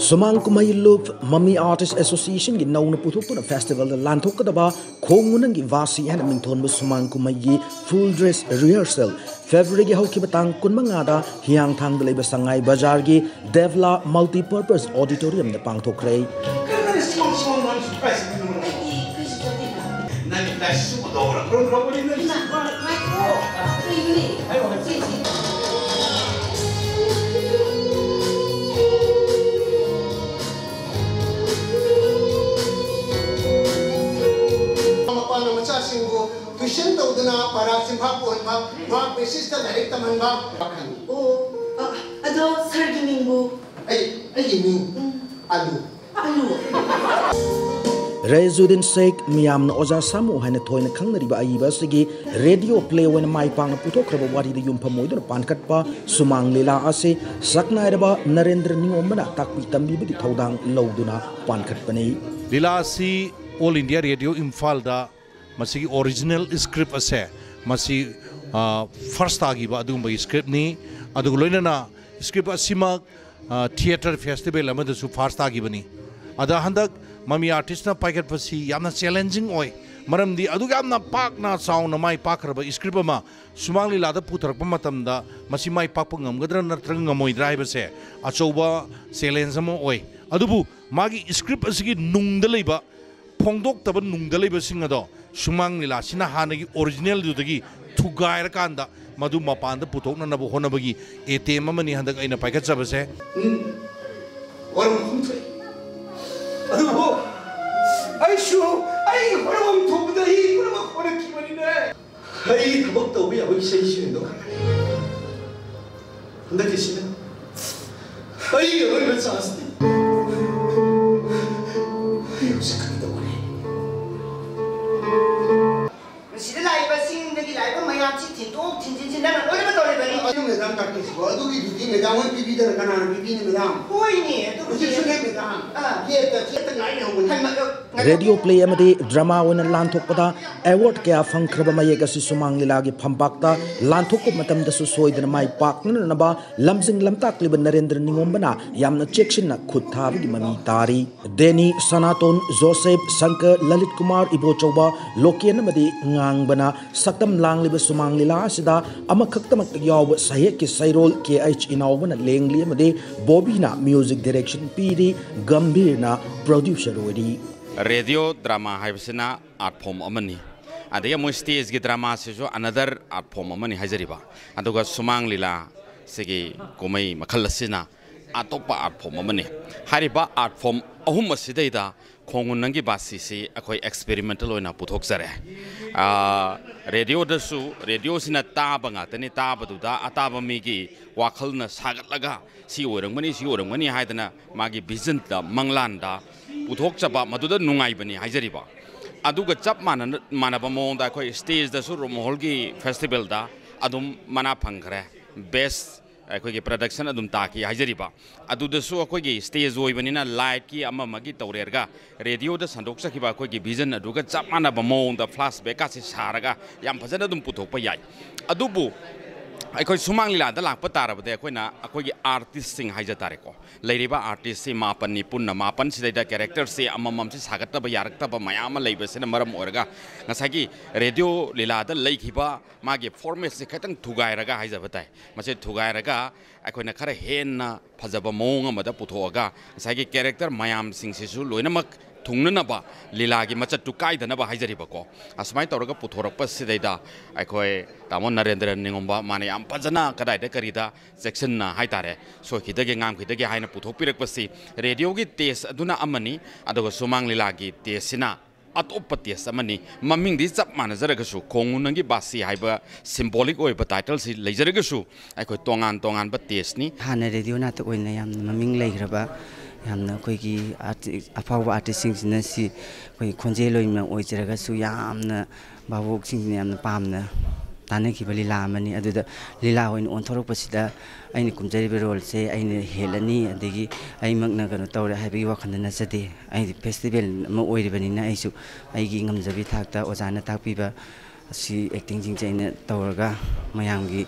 ꯁꯨꯃꯥꯡ ꯀꯨꯝꯍꯩ ꯂꯨꯞ ꯃꯃꯤ Artist Associationꯒꯤ ꯅꯧꯅ ꯄꯨꯊꯣꯛꯇꯨꯅ festivalꯗ ꯂꯥꯟꯊꯣꯛꯀꯗꯕ ꯈꯣꯡꯉꯨ ꯅꯪꯒꯤ ꯕꯥꯁꯤ ꯍꯥꯏꯅ ꯃꯤꯡꯊꯣꯟꯕ ꯁꯨꯃꯥꯡ ꯀꯨꯝꯍꯩꯒꯤ full dress rehearsal Februaryꯒꯤ ꯍꯧꯈꯤꯕ ꯇꯥꯡ ꯀꯨꯟꯃꯉꯥꯗ ꯍꯤꯌꯥꯡꯊꯥꯡꯗ ꯂꯩꯕ ꯁꯉꯥꯏ ꯕꯖꯥꯔꯒꯤ Devla Multipurpose Auditoriumꯗ ꯄꯥꯡꯊꯣꯛꯈ꯭ꯔꯦ꯫ ꯀꯔꯤꯅꯣ ꯁꯨꯃꯥꯡ ꯁꯨꯃꯥꯡ ꯃꯥꯅ surprise ꯄꯤꯗꯨꯅ? ꯑꯩꯗꯤ ꯀꯩꯁꯨ ꯆꯠꯇꯦꯅ꯫ ꯅꯪꯒꯤ ꯇꯥꯏꯁꯨ ꯇꯧꯔ ꯀꯔꯝ ꯀꯔꯝꯕꯅꯤ ꯅꯪ? ꯏꯃꯥ, ꯉꯥꯏꯈꯣ꯫ ꯀꯔꯤꯅꯣꯅꯦ? ꯍꯥꯏꯔꯣ, ꯍꯥꯏꯔꯣ꯫ ꯁꯤ, ꯁꯤ꯫ ꯃꯄꯥꯅ ꯃꯆꯥꯁꯤꯡꯕꯨ tuition ꯇꯧꯗꯨꯅ ꯄꯔꯥ ꯆꯤꯟꯐꯥ ꯄꯨꯍꯟꯕ, mark basisꯇ ꯂꯥꯏꯔꯤꯛ ꯇꯝꯍꯟꯕ꯫ ꯑꯣ, ꯑ, ꯑꯗꯣ sirꯒꯤ ꯃꯤꯡꯕꯨ? ꯑꯩ, ꯑꯩꯒꯤ ꯃꯤꯡ ꯎꯝ꯫ ꯑꯂꯨ꯫ ꯑꯂꯨ꯫ ꯔꯦꯖꯨꯗꯤꯟ ꯁꯦꯈ, ꯃꯤꯌꯥꯝꯅ ꯑꯣꯖꯥ ꯁꯥꯃꯨ ꯍꯥꯏꯅ ꯊꯣꯏꯅ ꯈꯪꯅꯔꯤꯕ ꯑꯏꯕ ꯑꯁꯤꯒꯤ ꯔꯦꯗꯤꯑꯣ ꯄ꯭ꯂꯦ ꯑꯣꯏꯅ ꯃꯥꯏ ꯄꯥꯛꯅ ꯄꯨꯊꯣꯛꯈ꯭ꯔꯕ ꯋꯥꯔꯤꯗ ꯌꯨꯝꯐꯝ ꯑꯣꯏꯗꯨꯅ ꯄꯥꯟꯈꯠꯄ ꯁꯨꯃꯥꯡ ꯂꯤꯂꯥ ꯑꯁꯤ ꯁꯛꯅꯥꯏꯔꯕ ꯅꯔꯦꯟꯗ꯭ꯔ ꯅꯤꯉꯣꯝꯕꯅ ꯇꯥꯛꯄꯤ ꯇꯝꯕꯤꯕꯒꯤ ꯊꯧꯗꯥꯡ ꯂꯧꯗꯨꯅ ꯄꯥꯟꯈꯠꯄꯅꯤ꯫ ꯂꯤꯂꯥ ꯑꯁꯤ ꯑꯣꯜ ꯏꯟꯗꯤꯌꯥ ꯔꯦꯗꯤꯑꯣ ꯏꯝꯐꯥꯜꯗ ꯃꯁꯤꯒꯤ ꯑꯣꯔꯤꯖꯤꯅꯦꯜ ꯁ꯭ꯀ꯭ꯔꯤꯞ ꯑꯁꯦ ꯃꯁꯤ, ꯑ, ꯐꯥꯔꯁ ꯇꯥꯈꯤꯕ ꯑꯗꯨꯒꯨꯝꯕꯒꯤ ꯁ꯭ꯀ꯭ꯔꯤꯞꯅꯤ꯫ ꯑꯗꯨꯒ ꯂꯣꯏꯅꯅ ꯁ꯭ꯀ꯭ꯔꯤꯞ ꯑꯁꯤꯃꯛ, ꯑ, ꯊꯤꯌꯦꯇꯔ ꯐꯦꯁꯇꯤꯚꯦꯜ ꯑꯃꯗꯁꯨ ꯐꯥꯔꯁ ꯇꯥꯈꯤꯕꯅꯤ꯫ ꯑꯗ ꯍꯟꯗꯛ ꯃꯃꯤ ꯑꯥꯔꯇꯤꯁꯅ ꯄꯥꯏꯈꯠꯄꯁꯤ ꯌꯥꯝꯅ ꯆꯦꯂꯦꯟꯖꯤꯡ ꯑꯣꯏ, ꯃꯔꯝꯗꯤ ꯑꯗꯨꯛ ꯌꯥꯝꯅ ꯄꯥꯛꯅ ꯆꯥꯎꯅ ꯃꯥꯏ ꯄꯥꯛꯈ꯭ꯔꯕ ꯁ꯭ꯀ꯭ꯔꯤꯞ ꯑꯃ ꯁꯨꯃꯥꯡ ꯂꯤꯂꯥꯗ ꯄꯨꯊꯔꯛꯄ ꯃꯇꯝꯗ ꯃꯁꯤ ꯃꯥꯏ ꯄꯥꯛꯄ ꯉꯝꯒꯗ꯭ꯔꯥ ꯅꯠꯇ꯭ꯔꯒ ꯉꯝꯃꯣꯏꯗ꯭ꯔꯥ ꯍꯥꯏꯕꯁꯦ ꯑꯆꯧꯕ ꯆꯦꯂꯦꯟꯖ ꯑꯃ ꯑꯣꯏ꯫ ꯑꯗꯨꯕꯨ ꯃꯥꯒꯤ ꯁ꯭ꯀ꯭ꯔꯤꯞ ꯑꯁꯤꯒꯤ ꯅꯨꯡꯗ ꯂꯩꯕ, ꯐꯣꯡꯗꯣꯛꯇꯕ ꯅꯨꯡꯗ ꯂꯩꯕꯁꯤꯡ ꯑꯗꯣ ꯁꯨꯃꯥꯡ ꯂꯤꯂꯥꯁꯤꯅ ꯍꯥꯟꯅꯒꯤ ꯑꯣꯔꯤꯖꯤꯅꯦꯜꯗꯨꯗꯒꯤ ꯊꯨꯒꯥꯏꯔꯀꯥꯟꯗ ꯃꯗꯨ ꯃꯄꯥꯟꯗ ꯄꯨꯊꯣꯛꯅꯅꯕ ꯍꯣꯠꯅꯕꯒꯤ ꯑꯦꯇꯦꯝ ꯑꯃꯅꯤ ꯍꯟꯗꯛ ꯑꯩꯅ ꯄꯥꯏꯈꯠꯆꯕꯁꯦ꯫ ꯎꯝ, ꯋꯥꯔꯧ ꯈꯨꯝꯊꯣꯛꯏ꯫ ꯑꯗꯨꯕꯨ ꯑꯩꯁꯨ ꯑꯩ ꯍꯣꯠꯅꯐꯝ ꯊꯣꯛꯄꯗ ꯑꯩ ꯄꯨꯝꯅꯃꯛ ꯍꯣꯠꯅꯈꯤꯕꯅꯤꯅꯦ꯫ ꯑꯩ ꯊꯕꯛ ꯇꯧꯕ ꯌꯥꯕ ꯏꯁꯩꯁꯤꯡꯗꯣ ꯍꯟꯗꯛꯀꯤꯁꯤꯅ ꯑꯩꯒꯤ ꯑꯔꯣꯏꯕ ꯆꯥꯟꯁꯅꯤ꯫ ꯑꯩ ꯍꯧꯖꯤꯛ ꯀꯔꯤ ꯇꯧꯒꯅꯤ? ꯃꯁꯤꯗ ꯂꯥꯛꯏꯕꯁꯤꯡꯗꯒꯤ ꯂꯥꯛꯏꯕ ꯃꯌꯥꯝꯁꯤ ꯊꯤꯟꯗꯣꯛ ꯊꯤꯟꯖꯤꯟꯁꯤ ꯅꯪꯅ ꯂꯣꯏꯅꯃꯛ ꯇꯧꯔꯤꯕꯅꯤ꯫ ꯑꯗꯨ ꯃꯦꯗꯥꯝ ꯇꯥꯛꯄꯤꯁꯤꯕꯣ? ꯑꯗꯨꯒꯤꯗꯨꯗꯤ ꯃꯦꯗꯥꯝ ꯍꯣꯏ ꯄꯤꯕꯤꯗꯅ ꯀꯅꯥꯅ ꯄꯤꯕꯤꯅꯤ ꯃꯦꯗꯥꯝ? ꯍꯣꯏꯅꯦ, ꯑꯗꯨꯕꯨꯗꯤ꯫ ꯍꯧꯖꯤꯛꯁꯨꯅꯦ ꯃꯦꯗꯥꯝ꯫ ꯑꯥ꯫ ꯂꯦꯞꯇ ꯆꯦꯠꯇ ꯉꯥꯏ ꯂꯩꯍꯧꯕꯅꯤ꯫ ꯍꯩꯃꯥ, ꯑ, ꯔꯦꯗꯤꯑꯣ ꯄ꯭ꯂꯦ ꯑꯃꯗꯤ ꯗ꯭ꯔꯃꯥ ꯑꯣꯏꯅ ꯂꯥꯟꯊꯣꯛꯄꯗ ꯑꯦꯋꯥꯔꯗ ꯀꯌꯥ ꯐꯪꯈ꯭ꯔꯕ ꯃꯌꯦꯛ ꯑꯁꯤ ꯁꯨꯃꯥꯡ ꯂꯤꯂꯥꯒꯤ ꯐꯝꯄꯥꯛꯇ ꯂꯥꯟꯊꯣꯛꯄ ꯃꯇꯝꯗꯁꯨ ꯁꯣꯏꯗꯅ ꯃꯥꯏ ꯄꯥꯛꯅꯅꯕ ꯂꯝꯖꯤꯡ ꯂꯝꯇꯥꯛꯂꯤꯕ ꯅꯔꯦꯟꯗ꯭ꯔ ꯅꯤꯉꯣꯝꯕꯅ ꯌꯥꯝꯅ ꯆꯦꯛꯁꯤꯟꯅ ꯈꯨꯠ ꯊꯥꯕꯒꯤ ꯃꯃꯤ ꯇꯥꯔꯤ꯫ ꯗꯦꯅꯤ, ꯁꯅꯥꯇꯣꯟ, ꯖꯣꯁꯦꯐ, ꯁꯪꯀꯔ, ꯂꯂꯤꯠ ꯀꯨꯃꯥꯔ, ꯏꯕꯣꯆꯧꯕ, ꯂꯣꯀꯦꯟ ꯑꯃꯗꯤ ꯉꯥꯡꯕꯅ ꯁꯛꯇꯝ ꯂꯥꯡꯂꯤꯕ ꯁꯨꯃꯥꯡ ꯂꯤꯂꯥ ꯑꯁꯤꯗ ꯑꯃꯈꯛꯇꯃꯛ ꯌꯥꯎꯕ ꯁꯍꯦꯛꯀꯤ ꯁꯩꯔꯣꯜ ꯀꯦ ꯑꯩꯆ ꯏꯅꯥꯎꯕꯅ ꯂꯦꯡꯂꯤ ꯑꯃꯗꯤ ꯕꯣꯕꯤꯅ ꯃ꯭ꯌꯨꯖꯤꯛ ꯗꯤꯔꯦꯛꯁꯟ ꯄꯤꯔꯤ, ꯒꯝꯚꯤꯔꯅ ꯄ꯭ꯔꯣꯗ꯭ꯌꯨꯁꯔ ꯑꯣꯏꯔꯤ꯫ ꯔꯦꯗꯤꯑꯣ ꯗ꯭ꯔꯃꯥ ꯍꯥꯏꯕꯁꯤꯅ ꯑꯥꯔꯠ ꯐꯣꯝ ꯑꯃꯅꯤ, ꯑꯗꯒꯤ ꯃꯣꯏ ꯁ꯭ꯇꯦꯖꯀꯤ ꯗ꯭ꯔꯃꯥꯁꯤꯁꯨ ꯑꯅꯗꯔ ꯑꯥꯔꯠ ꯐꯣꯝ ꯑꯃꯅꯤ ꯍꯥꯏꯖꯔꯤꯕ, ꯑꯗꯨꯒ ꯁꯨꯃꯥꯡ ꯂꯤꯂꯥ ꯁꯤꯒꯤ ꯀꯨꯝꯍꯩ ꯃꯈꯜ ꯑꯁꯤꯅ ꯑꯇꯣꯞꯄ ꯑꯥꯔꯠ ꯐꯣꯝ ꯑꯃꯅꯤ꯫ ꯍꯥꯏꯔꯤꯕ ꯑꯥꯔꯠ ꯐꯣꯝ ꯑꯍꯨꯝ ꯑꯁꯤꯗꯩꯗ ꯈꯣꯡꯒꯨꯟ ꯅꯪꯒꯤ ꯕꯥꯁꯤꯁꯤ ꯑꯩꯈꯣꯏ ꯑꯦꯛꯁꯄꯦꯔꯤꯃꯦꯟꯇꯦꯜ ꯑꯣꯏꯅ ꯄꯨꯊꯣꯛꯆꯔꯦ꯫ ꯑꯥ, ꯔꯦꯗꯤꯑꯣꯗꯁꯨ, ꯔꯦꯗꯤꯑꯣꯁꯤꯅ ꯇꯥꯕ ꯉꯥꯛꯇꯅꯤ, ꯇꯥꯕꯗꯨꯗ ꯑꯇꯥꯕ ꯃꯤꯒꯤ ꯋꯥꯈꯜꯅ ꯁꯥꯒꯠꯂꯒ ꯁꯤ ꯑꯣꯏꯔꯝꯒꯅꯤ, ꯁꯤ ꯑꯣꯏꯔꯝꯒꯅꯤ ꯍꯥꯏꯗꯅ ꯃꯥꯒꯤ ꯚꯤꯖꯟꯗ, ꯃꯪꯂꯥꯟꯗ ꯄꯨꯊꯣꯛꯆꯕ, ꯃꯗꯨꯗ ꯅꯨꯡꯉꯥꯏꯕꯅꯤ ꯍꯥꯏꯖꯔꯤꯕ꯫ ꯑꯗꯨꯒ ꯆꯞ ꯃꯥꯟꯅꯅ, ꯃꯥꯟꯅꯕ ꯃꯑꯣꯡꯗ ꯑꯩꯈꯣꯏ ꯁ꯭ꯇꯦꯖꯇꯁꯨ ꯔꯣꯃꯣꯍꯣꯜꯒꯤ ꯐꯦꯁꯇꯤꯚꯦꯜꯗ ꯑꯗꯨꯝ ꯃꯅꯥ ꯐꯪꯈ꯭ꯔꯦ꯫ ꯕꯦꯁ ꯑꯩꯈꯣꯏꯒꯤ ꯄ꯭ꯔꯗꯛꯁꯟ ꯑꯗꯨꯝ ꯇꯥꯈꯤ ꯍꯥꯏꯖꯔꯤꯕ꯫ ꯑꯗꯨꯗꯁꯨ ꯑꯩꯈꯣꯏꯒꯤ ꯁ꯭ꯇꯦꯖ ꯑꯣꯏꯕꯅꯤꯅ ꯂꯥꯏꯠꯀꯤ ꯑꯃ ꯑꯃꯒꯤ ꯇꯧꯔꯦꯔꯒ ꯔꯦꯗꯤꯑꯣꯗ ꯁꯟꯗꯣꯛꯆꯈꯤꯕ ꯑꯩꯈꯣꯏꯒꯤ ꯚꯤꯖꯟ ꯑꯗꯨꯒ ꯆꯞ ꯃꯥꯟꯅꯕ ꯃꯑꯣꯡꯗ ꯐ꯭ꯂꯥꯁ ꯕꯦꯛꯀꯥꯁꯦ ꯁꯥꯔꯒ ꯌꯥꯝ ꯐꯖꯅ ꯑꯗꯨꯝ ꯄꯨꯊꯣꯛꯄ ꯌꯥꯏ꯫ ꯑꯗꯨꯕꯨ ꯑꯩꯈꯣꯏ ꯁꯨꯃꯥꯡ ꯂꯤꯂꯥꯗ ꯂꯥꯛꯄ ꯇꯥꯔꯕꯗꯤ ꯑꯩꯈꯣꯏꯅ ꯑꯩꯈꯣꯏꯒꯤ ꯑꯥꯔꯇꯤꯁꯁꯤꯡ ꯍꯥꯏꯖ ꯇꯥꯔꯦꯀꯣ, ꯂꯩꯔꯤꯕ ꯑꯥꯔꯇꯤꯁꯁꯤ ꯃꯥꯄꯟꯅꯤ ꯄꯨꯟꯅ, ꯃꯥꯄꯟꯁꯤꯗꯩꯗ ꯀꯦꯔꯦꯛꯇꯔꯁꯤ ꯑꯃꯃꯝꯁꯤ ꯁꯥꯒꯠꯇꯕ ꯌꯥꯔꯛꯇꯕ ꯃꯌꯥꯝ ꯑꯃ ꯂꯩꯕꯁꯤꯅ ꯃꯔꯝ ꯑꯣꯏꯔꯒ ꯉꯁꯥꯏꯒꯤ ꯔꯦꯗꯤꯑꯣ ꯂꯤꯂꯥꯗ ꯂꯩꯈꯤꯕ ꯃꯥꯒꯤ ꯐꯣꯔꯃꯦꯠꯁꯤ ꯈꯤꯇꯪ ꯊꯨꯒꯥꯏꯔꯒ ꯍꯥꯏꯖꯕ ꯇꯥꯏ꯫ ꯃꯁꯤ ꯊꯨꯒꯥꯏꯔꯒ ꯑꯩꯈꯣꯏꯅ ꯈꯔ ꯍꯦꯟꯅ ꯐꯖꯕ ꯃꯑꯣꯡ ꯑꯃꯗ ꯄꯨꯊꯣꯛꯑꯒ ꯉꯁꯥꯏꯒꯤ ꯀꯦꯔꯦꯛꯇꯔ ꯃꯌꯥꯝꯁꯤꯡꯁꯤꯁꯨ ꯂꯣꯏꯅꯃꯛ ꯊꯨꯡꯅꯅꯕ, ꯂꯤꯂꯥꯒꯤ ꯃꯆꯠꯇꯨ ꯀꯥꯏꯗꯅꯕ ꯍꯥꯏꯖꯔꯤꯕꯀꯣ꯫ ꯑꯁꯨꯃꯥꯏꯅ ꯇꯧꯔꯒ ꯄꯨꯊꯣꯔꯛꯄꯁꯤꯗꯩꯗ ꯑꯩꯈꯣꯏ ꯇꯥꯃꯣ ꯅꯔꯦꯟꯗ꯭ꯔ ꯅꯤꯉꯣꯝꯕ ꯃꯥꯅ ꯌꯥꯝ ꯐꯖꯅ ꯀꯗꯥꯏꯗ ꯀꯔꯤꯗ ꯆꯦꯛꯁꯤꯟꯅ ꯍꯥꯏꯇꯥꯔꯦ, ꯁꯣꯏꯈꯤꯗꯒꯦ ꯉꯥꯝꯈꯤꯗꯒꯦ ꯍꯥꯏꯅ ꯄꯨꯊꯣꯛꯄꯤꯔꯛꯄꯁꯤ ꯔꯦꯗꯤꯑꯣꯒꯤ ꯇꯦꯁ ꯑꯗꯨꯅ ꯑꯃꯅꯤ, ꯑꯗꯨꯒ ꯁꯨꯃꯥꯡ ꯂꯤꯂꯥꯒꯤ ꯇꯦꯁꯁꯤꯅ ꯑꯇꯣꯞꯄ ꯇꯦꯁ ꯑꯃꯅꯤ꯫ ꯃꯃꯤꯡꯗꯤ ꯆꯞ ꯃꯥꯟꯅꯖꯔꯒꯁꯨ, ꯈꯣꯡꯉꯨ ꯅꯪꯒꯤ ꯕꯥꯁꯤ ꯍꯥꯏꯕ ꯁꯤꯝꯕꯣꯂꯤꯛ ꯑꯣꯏꯕ ꯇꯥꯏꯇꯜꯁꯤ ꯂꯩꯖꯔꯒꯁꯨ, ꯑꯩꯈꯣꯏ ꯇꯣꯉꯥꯟ ꯇꯣꯉꯥꯟꯕ ꯇꯦꯁꯅꯤ꯫ ꯍꯥꯟꯅ ꯔꯦꯗꯤꯑꯣ ꯅꯥꯇꯛ ꯑꯣꯏꯅ ꯌꯥꯝꯅ ꯃꯃꯤꯡ ꯂꯩꯈ꯭ꯔꯕ, ꯌꯥꯝꯅ ꯑꯩꯈꯣꯏꯒꯤ ꯑꯥꯔꯇꯤ-, ꯑꯐꯥꯎꯕ ꯑꯥꯔꯇꯤꯁꯁꯤꯡꯁꯤꯅ ꯁꯤ ꯑꯩꯈꯣꯏ ꯈꯣꯟꯖꯦꯜ ꯑꯣꯏꯅ ꯑꯣꯏꯖꯔꯒꯁꯨ ꯌꯥꯝꯅ ꯚꯥꯕꯣꯛꯁꯤꯡꯁꯤꯅ ꯌꯥꯝꯅ ꯄꯥꯝꯅ ꯇꯥꯟꯅꯈꯤꯕ ꯂꯤꯂꯥ ꯑꯃꯅꯤ꯫ ꯑꯗꯨꯗ ꯂꯤꯂꯥ ꯑꯣꯏꯅ ꯑꯣꯟꯊꯣꯔꯛꯄꯁꯤꯗ ꯑꯩꯅ ꯀꯨꯝꯖꯔꯤꯕ ꯔꯣꯜꯁꯦ ꯑꯩꯅ ꯍꯦꯜꯂꯅꯤ, ꯑꯗꯒꯤ ꯑꯩꯃꯛꯅ ꯀꯩꯅꯣ ꯇꯧꯔꯦ ꯍꯥꯏꯕꯒꯤ ꯋꯥꯈꯜꯗ ꯅꯠꯆꯗꯦ꯫ ꯑꯩꯗꯤ ꯐꯦꯁꯇꯤꯚꯦꯜ ꯑꯃ ꯑꯣꯏꯔꯤꯕꯅꯤꯅ ꯑꯩꯁꯨ ꯑꯩꯒꯤ ꯉꯝꯖꯕꯤ ꯊꯥꯛꯇ ꯑꯣꯖꯥꯅ ꯇꯥꯛꯄꯤꯕ ꯑꯁꯤ ꯑꯦꯛꯇꯤꯡꯁꯤꯡꯁꯦ ꯑꯩꯅ ꯇꯧꯔꯒ ꯃꯌꯥꯝꯒꯤ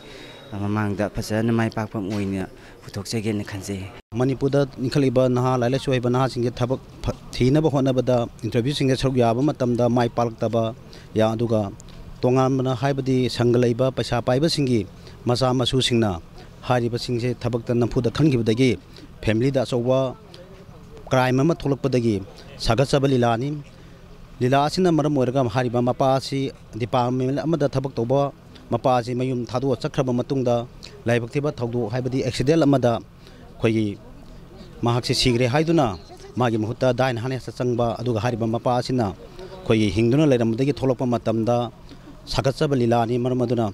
ꯃꯃꯥꯡꯗ ꯐꯖꯅ ꯃꯥꯏ ꯄꯥꯛꯄ ꯑꯃ ꯑꯣꯏꯅ ꯄꯨꯊꯣꯛꯆꯒꯦꯅ ꯈꯟꯖꯩ꯫ ꯃꯅꯤꯄꯨꯔꯗ ꯏꯟꯈꯠꯂꯛꯏꯕ ꯅꯍꯥ, ꯂꯥꯏꯔꯤꯛ ꯂꯥꯏꯁꯨ ꯍꯩꯕ ꯅꯍꯥꯁꯤꯡꯁꯦ ꯊꯕꯛ ꯐ-, ꯊꯤꯅꯕ ꯍꯣꯠꯅꯕꯗ, ꯏꯟꯇꯔꯚ꯭ꯌꯨꯁꯤꯡꯗ ꯁꯔꯨꯛ ꯌꯥꯕ ꯃꯇꯝꯗ ꯃꯥꯏ ꯄꯥꯛꯂꯛꯇꯕ, ꯌꯥ-, ꯑꯗꯨꯒ ꯇꯣꯉꯥꯟꯕꯅ ꯍꯥꯏꯕꯗꯤ ꯁꯪꯒ ꯂꯩꯕ ꯄꯩꯁꯥ ꯄꯥꯏꯕꯁꯤꯡꯒꯤ ꯃꯆꯥ ꯃꯁꯨꯁꯤꯡꯅ ꯍꯥꯏꯔꯤꯕꯁꯤꯡꯁꯦ ꯊꯕꯛꯇ ꯅꯝꯐꯨꯗ ꯈꯟꯈꯤꯕꯗꯒꯤ ꯐꯦꯃꯤꯂꯤꯗ ꯑꯆꯧꯕ ꯀ꯭ꯔꯥꯏꯝ ꯑꯃ ꯊꯣꯛꯂꯛꯄꯗꯒꯤ ꯁꯥꯒꯠꯆꯕ ꯂꯤꯂꯥꯅꯤ꯫ ꯂꯤꯂꯥ ꯑꯁꯤꯅ ꯃꯔꯝ ꯑꯣꯏꯔꯒ ꯍꯥꯏꯔꯤꯕ ꯃꯄꯥ ꯑꯁꯤ ꯗꯤꯄꯥꯔꯠꯃꯦꯟ ꯑꯃꯗ ꯊꯕꯛ ꯇꯧꯕ ꯃꯄꯥ ꯑꯁꯤ ꯃꯌꯨꯝ ꯊꯥꯗꯣꯛꯑ ꯆꯠꯈ꯭ꯔꯕ ꯃꯇꯨꯡꯗ ꯂꯥꯏꯕꯛ ꯊꯤꯕ ꯊꯧꯗꯣꯛ, ꯍꯥꯏꯕꯗꯤ ꯑꯦꯛꯁꯤꯗꯦꯟ ꯑꯃꯗ ꯑꯩꯈꯣꯏꯒꯤ ꯃꯍꯥꯛꯁꯤ ꯁꯤꯈ꯭ꯔꯦ ꯍꯥꯏꯗꯨꯅ ꯃꯥꯒꯤ ꯃꯍꯨꯠꯇ ꯗꯥꯏꯟ ꯍꯥꯅꯦꯁꯇ ꯆꯪꯕ, ꯑꯗꯨꯒ ꯍꯥꯏꯔꯤꯕ ꯃꯄꯥ ꯑꯁꯤꯅ ꯑꯩꯈꯣꯏꯒꯤ ꯍꯤꯡꯗꯨꯅ ꯂꯩꯔꯝꯕꯗꯒꯤ ꯊꯣꯛꯂꯛꯄ ꯃꯇꯝꯗ ꯁꯥꯒꯠꯆꯕ ꯂꯤꯂꯥꯅꯤ꯫ ꯃꯔꯝ ꯑꯗꯨꯅ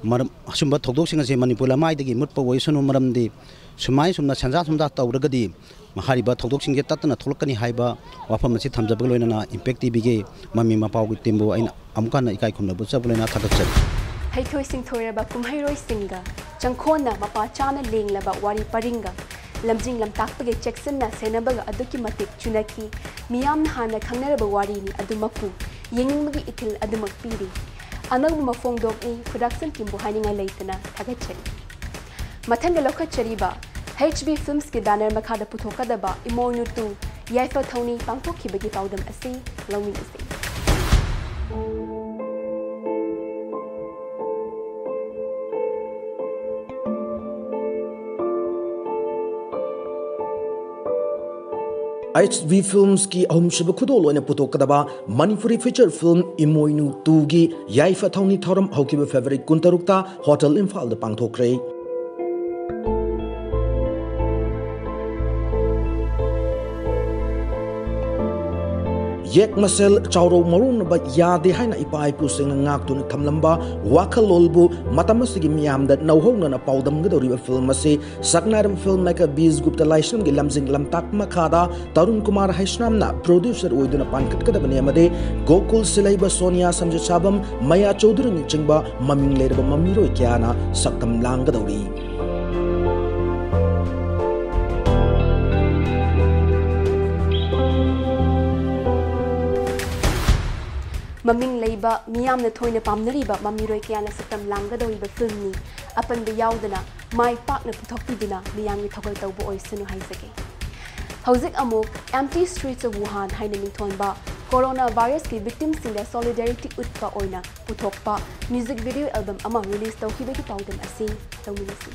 ꯃꯔꯝ ꯑꯁꯨꯝꯕ ꯊꯧꯗꯣꯛꯁꯤꯡ ꯑꯁꯦ ꯃꯅꯤꯄꯨꯔ ꯂꯃꯥꯏꯗꯒꯤ ꯃꯨꯠꯄ ꯑꯣꯏꯁꯅꯨ꯫ ꯃꯔꯝꯗꯤ ꯁꯨꯃꯥꯏ ꯁꯨꯝꯅ ꯁꯦꯟꯖꯥ ꯊꯨꯝꯖꯥ ꯇꯧꯔꯒꯗꯤ ꯍꯥꯏꯔꯤꯕ ꯊꯧꯗꯣꯛꯁꯤꯡꯁꯦ ꯇꯠꯇꯅ ꯊꯣꯛꯂꯛꯀꯅꯤ ꯍꯥꯏꯕ ꯋꯥꯐꯝ ꯑꯁꯤ ꯊꯝꯖꯕꯒ ꯂꯣꯏꯅꯅ ꯏꯝꯄꯦꯛ ꯇꯤꯚꯤꯒꯤ ꯃꯃꯤ ꯃꯄꯥꯎꯒꯤ ꯇꯤꯝꯕꯨ ꯑꯩꯅ ꯑꯃꯨꯛ ꯍꯟꯅ ꯏꯀꯥꯏ ꯈꯨꯝꯅꯕ ꯎꯠꯆꯕ ꯂꯣꯏꯅ ꯊꯥꯒꯠꯆꯔꯤ꯫ ꯍꯩꯊꯣꯏ ꯁꯤꯡꯊꯣꯏꯔꯕ ꯀꯨꯝꯍꯩꯔꯣꯏꯁꯤꯡꯒ ꯆꯪꯈꯣꯟꯅ ꯃꯄꯥ ꯆꯥꯅ ꯂꯦꯡꯂꯕ ꯋꯥꯔꯤ ꯄꯔꯤꯡꯒ ꯂꯝꯖꯤꯡ ꯂꯝꯇꯥꯛꯄꯒꯤ ꯆꯦꯛꯁꯤꯟꯅ ꯁꯦꯟꯅꯕꯒ ꯑꯗꯨꯛꯀꯤ ꯃꯇꯤꯛ ꯆꯨꯅꯈꯤ꯫ ꯃꯤꯌꯥꯝꯅ ꯍꯥꯟꯅ ꯈꯪꯅꯔꯕ ꯋꯥꯔꯤꯅꯤ ꯑꯗꯨꯃꯛꯄꯨ ꯌꯦꯡꯅꯤꯡꯕꯒꯤ ꯏꯊꯤꯜ ꯑꯗꯨꯃꯛ ꯄꯤꯔꯤ꯫ ꯑꯅꯧꯕ ꯃꯐꯣꯡꯗꯣꯛꯅꯤ ꯄ꯭ꯔꯣꯗꯛꯁꯟ ꯇꯤꯝꯕꯨ ꯍꯥꯏꯅꯤꯡꯉꯥꯏ ꯂꯩꯇꯅ ꯊꯥꯒꯠꯆꯔꯤ꯫ ꯃꯊꯪꯗ ꯂꯧꯈꯠꯆꯔꯤꯕ ꯍꯩꯆ ꯕꯤ ꯐꯤꯜꯝꯁꯀꯤ ꯕꯦꯅꯔ ꯃꯈꯥꯗ ꯄꯨꯊꯣꯛꯀꯗꯕ ꯏꯃꯣꯏꯅꯨ ꯇꯨ ꯌꯥꯏꯐ ꯊꯧꯅꯤ ꯄꯥꯡꯊꯣꯛꯈꯤꯕꯒꯤ ꯄꯥꯎꯗꯝ ꯑꯁꯤ ꯂꯧꯃꯤꯟꯅꯁꯤ꯫ ꯑꯩꯆ ꯕꯤ ꯐꯤꯜꯝꯁꯀꯤ ꯑꯍꯨꯝꯁꯨꯕ ꯈꯨꯗꯣꯜ ꯑꯣꯏꯅ ꯄꯨꯊꯣꯛꯀꯗꯕ ꯃꯅꯤꯄꯨꯔꯤ ꯐꯤꯆꯔ ꯐꯤꯜꯝ ꯏꯃꯣꯏꯅꯨ ꯇꯨꯒꯤ ꯌꯥꯏꯐ ꯊꯧꯅꯤ ꯊꯧꯔꯝ ꯍꯧꯈꯤꯕ ꯐꯦꯕ꯭ꯔꯨꯋꯥꯔꯤ ꯀꯨꯟꯇꯔꯨꯛꯇ ꯍꯣꯇꯦꯜ ꯏꯝꯐꯥꯜꯗ ꯄꯥꯡꯊꯣꯛꯈ꯭ꯔꯦ꯫ ꯌꯦꯛ ꯃꯁꯦꯜ ꯆꯥꯎꯔꯧ ꯃꯔꯣꯟꯅꯕ ꯌꯥꯗꯦ ꯍꯥꯏꯅ ꯏꯄꯥ ꯏꯄꯨꯁꯤꯡꯅ ꯉꯥꯛꯇꯨꯅ ꯊꯝꯂꯝꯕ ꯋꯥꯈꯜꯂꯣꯟꯕꯨ ꯃꯇꯝ ꯑꯁꯤꯒꯤ ꯃꯤꯌꯥꯝꯗ ꯅꯧꯍꯧꯅꯅ ꯄꯥꯎꯗꯝꯒꯗꯧꯔꯤꯕ ꯐꯤꯜꯝ ꯑꯁꯤ ꯁꯛꯅꯥꯏꯔꯕ ꯐꯤꯜꯝ ꯃꯦꯀꯔ ꯕꯤꯁ ꯒꯨꯞꯇ ꯂꯥꯏꯁ꯭ꯔꯝꯒꯤ ꯂꯝꯖꯤꯡ ꯂꯝꯇꯥꯛꯄ ꯃꯈꯥꯗ ꯇꯔꯨꯟ ꯀꯨꯃꯥꯔ ꯍꯩꯁꯅꯥꯝꯅ ꯄ꯭ꯔꯣꯗ꯭ꯌꯨꯁꯔ ꯑꯣꯏꯗꯨꯅ ꯄꯥꯟꯈꯠꯀꯗꯕꯅꯤ ꯑꯃꯗꯤ ꯒꯣꯀꯨꯜ ꯁꯤꯂꯩꯕ, ꯁꯣꯅꯤꯌꯥ ꯁꯝꯖꯤꯠꯁꯥꯕꯝ, ꯃꯌꯥ ꯆꯧꯙꯨꯔꯤꯅꯆꯤꯡꯕ ꯃꯃꯤꯡ ꯂꯩꯔꯕ ꯃꯃꯤꯔꯣꯏ ꯀꯌꯥꯅ ꯁꯛꯇꯝ ꯂꯥꯡꯒꯗꯧꯔꯤ꯫ ꯃꯃꯤꯡ ꯂꯩꯕ, ꯃꯤꯌꯥꯝꯅ ꯊꯣꯏꯅ ꯄꯥꯝꯅꯔꯤꯕ ꯃꯃꯤꯔꯣꯏ ꯀꯌꯥꯅ ꯁꯛꯇꯝ ꯂꯥꯡꯒꯗꯧꯔꯤꯕ ꯐꯤꯜꯝꯅꯤ꯫ ꯑꯄꯟꯕ ꯌꯥꯎꯗꯅ ꯃꯥꯏ ꯄꯥꯛꯅ ꯄꯨꯊꯣꯛꯄꯤꯗꯨꯅ ꯃꯤꯌꯥꯝꯒꯤ ꯊꯧꯒꯜ ꯇꯧꯕ ꯑꯣꯏꯁꯅꯨ ꯍꯥꯏꯖꯒꯦ꯫ ꯍꯧꯖꯤꯛ ꯑꯃꯨꯛ Empty Streets of Wuhan ꯍꯥꯏꯅ ꯃꯤꯡꯊꯣꯟꯕ ꯀꯣꯔꯣꯅꯥ ꯚꯥꯏꯔꯁꯀꯤ ꯚꯤꯛꯇꯤꯝꯁꯤꯡꯗ ꯁꯣꯂꯤꯗꯥꯔꯤꯇꯤ ꯎꯠꯄ ꯑꯣꯏꯅ ꯄꯨꯊꯣꯛꯄ ꯃ꯭ꯌꯨꯖꯤꯛ ꯚꯤꯗꯤꯑꯣ ꯑꯦꯜꯕꯝ ꯑꯃ ꯔꯤꯂꯤꯖ ꯇꯧꯈꯤꯕꯒꯤ ꯄꯥꯎꯗꯝ ꯑꯁꯤ ꯂꯧꯃꯤꯟꯅꯁꯤ꯫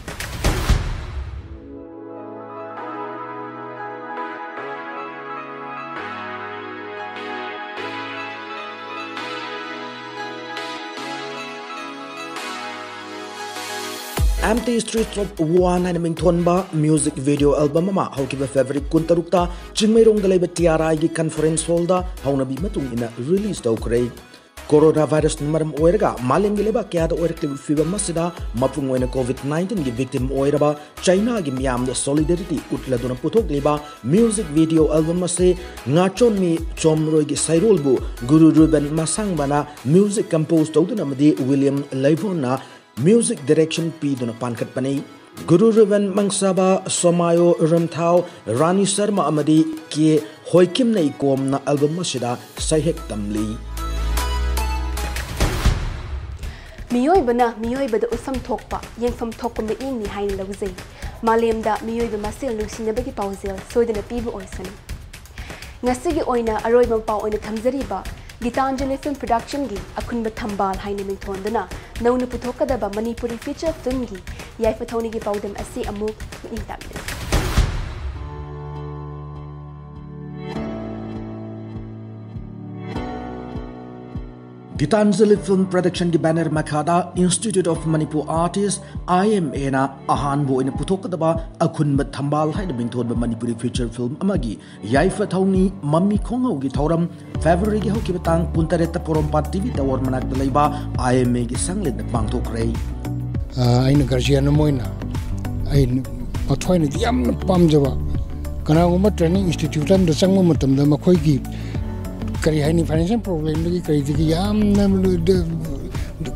Empty Streets of Wuhan ꯍꯥꯏꯅ ꯃꯤꯡꯊꯣꯟꯕ ꯃ꯭ꯌꯨꯖꯤꯛ ꯚꯤꯗꯤꯑꯣ ꯑꯦꯜꯕꯝ ꯑꯃ ꯍꯧꯈꯤꯕ ꯐꯦꯕ꯭ꯔꯨꯋꯥꯔꯤ ꯀꯨꯟꯇꯔꯨꯛꯇ ꯆꯤꯡꯃꯩꯔꯣꯡꯗ ꯂꯩꯕ ꯇꯤ ꯑꯥꯔ ꯑꯥꯏꯒꯤ ꯀꯟꯐꯔꯦꯟꯁ ꯍꯣꯜꯗ ꯍꯧꯅꯕꯤ ꯃꯇꯨꯡ ꯏꯟꯅ ꯔꯤꯂꯤꯖ ꯇꯧꯈ꯭ꯔꯦ꯫ ꯀꯣꯔꯣꯅꯥ ꯚꯥꯏꯔꯁꯅ ꯃꯔꯝ ꯑꯣꯏꯔꯒ ꯃꯥꯂꯦꯝꯒꯤ ꯂꯩꯕꯥꯛ ꯀꯌꯥꯗ ꯑꯣꯏꯔꯛꯂꯤꯕ ꯐꯤꯕꯝ ꯑꯁꯤꯗ ꯃꯄꯨꯡ ꯑꯣꯏꯅ ꯀꯣꯚꯤꯗ ꯅꯥꯏꯟꯇꯤꯟꯒꯤ ꯚꯤꯛꯇꯤꯝ ꯑꯣꯏꯔꯕ ꯆꯥꯏꯅꯥꯒꯤ ꯃꯤꯌꯥꯝꯗ ꯁꯣꯂꯤꯗꯥꯔꯤꯇꯤ ꯎꯠꯂꯗꯨꯅ ꯄꯨꯊꯣꯛꯂꯤꯕ ꯃ꯭ꯌꯨꯖꯤꯛ ꯚꯤꯗꯤꯑꯣ ꯑꯦꯜꯕꯝ ꯑꯁꯤ ꯉꯥꯆꯣꯟꯃꯤ ꯆꯣꯝꯔꯣꯏꯒꯤ ꯁꯩꯔꯣꯜꯕꯨ ꯒꯨꯔꯨ ꯔꯨꯕꯦꯟ ꯃꯁꯥꯡꯕꯅ ꯃ꯭ꯌꯨꯖꯤꯛ ꯀꯝꯄꯣꯖ ꯇꯧꯗꯨꯅ ꯑꯃꯗꯤ ꯋꯤꯂꯤꯌꯝ ꯂꯩꯕꯣꯟꯅ ꯃ꯭ꯌꯨꯖꯤꯛ ꯗꯤꯔꯦꯛꯁꯟ ꯄꯤꯗꯨꯅ ꯄꯥꯟꯈꯠꯄꯅꯤ꯫ ꯒꯨꯔꯨ ꯔꯨꯕꯦꯟ ꯃꯪꯁꯥꯕ, ꯁꯣꯃꯥꯌꯣ ꯔꯝꯊꯥꯎ, ꯔꯥꯅꯤ ꯁꯔꯃ ꯑꯃꯗꯤ ꯀꯦ ꯍꯣꯏꯀꯤꯝꯅ ꯏꯀꯣꯝꯅ ꯑꯦꯜꯕꯝ ꯑꯁꯤꯗ ꯁꯩꯍꯦꯛ ꯇꯝꯂꯤ꯫ ꯃꯤꯑꯣꯏꯕꯅ ꯃꯤꯑꯣꯏꯕꯗ ꯎꯠꯐꯝ ꯊꯣꯛꯄ, ꯌꯦꯡꯐꯝ ꯊꯣꯛꯄ ꯃꯤꯠꯌꯦꯡꯅꯤ ꯍꯥꯏꯅ ꯂꯧꯖꯩ꯫ ꯃꯥꯂꯦꯝꯗ ꯃꯤꯑꯣꯏꯕ ꯃꯁꯦꯜ ꯅꯨꯡꯁꯤꯅꯕꯒꯤ ꯄꯥꯎꯖꯦꯜ ꯁꯣꯏꯗꯅ ꯄꯤꯕ ꯑꯣꯏꯁꯅꯨ꯫ ꯉꯁꯤꯒꯤ ꯑꯣꯏꯅ ꯑꯔꯣꯏꯕ ꯄꯥꯎ ꯑꯣꯏꯅ ꯊꯝꯖꯔꯤꯕ ꯒꯤꯇꯥꯟꯖꯂꯤ ꯐꯤꯜꯝ ꯄ꯭ꯔꯗꯛꯁꯟꯒꯤ ꯑꯈꯨꯟꯕ ꯊꯝꯕꯥꯜ ꯍꯥꯏꯅ ꯃꯤꯡꯊꯣꯟꯗꯨꯅ ꯅꯧꯅ ꯄꯨꯊꯣꯛꯀꯗꯕ ꯃꯅꯤꯄꯨꯔꯤ ꯐꯤꯆꯔ ꯐꯤꯜꯝꯒꯤ ꯌꯥꯏꯐ ꯊꯧꯅꯤꯒꯤ ꯄꯥꯎꯗꯝ ꯑꯁꯤ ꯑꯃꯨꯛ ꯃꯤꯠꯌꯦꯡ ꯇꯥꯛꯃꯤꯟꯅꯁꯤ꯫ ꯒꯤꯇꯥꯟꯖꯂꯤ ꯐꯤꯜꯝ ꯄ꯭ꯔꯗꯛꯁꯟꯒꯤ ꯕꯦꯅꯔ ꯃꯈꯥꯗ Institute of Manipur Artist, I M A ꯅ ꯑꯍꯥꯟꯕ ꯑꯣꯏꯅ ꯄꯨꯊꯣꯛꯀꯗꯕ ꯑꯈꯨꯟꯕ ꯊꯝꯕꯥꯜ ꯍꯥꯏꯅ ꯃꯤꯡꯊꯣꯟꯕ ꯃꯅꯤꯄꯨꯔꯤ ꯐꯤꯆꯔ ꯐꯤꯜꯝ ꯑꯃꯒꯤ ꯌꯥꯏꯐ ꯊꯧꯅꯤ ꯃꯃꯤ ꯈꯣꯡꯍꯧꯒꯤ ꯊꯧꯔꯝ ꯐꯦꯕ꯭ꯔꯨꯋꯥꯔꯤꯒꯤ ꯍꯧꯈꯤꯕ ꯇꯥꯡ ꯀꯨꯟꯇꯔꯦꯠꯇ ꯄꯣꯔꯣꯝꯄꯥꯠ ꯇꯤ ꯚꯤ ꯇꯥꯋꯔ ꯃꯅꯥꯛꯇ ꯂꯩꯕ ꯑꯥꯏ ꯑꯦꯝ ꯑꯦꯒꯤ ꯁꯪꯂꯦꯟꯗ ꯄꯥꯡꯊꯣꯛꯈ꯭ꯔꯦ꯫ ꯑ, ꯑꯩꯅ ꯒꯥꯔꯖꯤꯌꯥꯟ ꯑꯃ ꯑꯣꯏꯅ ꯑꯩ ꯃꯊ꯭ꯋꯥꯏꯅꯗꯤ ꯌꯥꯝꯅ ꯄꯥꯝꯖꯕ, ꯀꯅꯥꯒꯨꯝꯕ ꯇ꯭ꯔꯦꯅꯤꯡ ꯏꯟꯁꯇꯤꯇ꯭ꯌꯨꯠ ꯑꯃꯗ ꯆꯪꯕ ꯃꯇꯝꯗ ꯃꯈꯣꯏꯒꯤ ꯀꯔꯤ ꯍꯥꯏꯅꯤ, ꯐꯥꯏꯅꯥꯟꯁꯤꯌꯦꯜ ꯄ꯭ꯔꯣꯕ꯭ꯂꯦꯝꯗꯒꯤ ꯀꯔꯤꯗꯒꯤ ꯌꯥꯝꯅ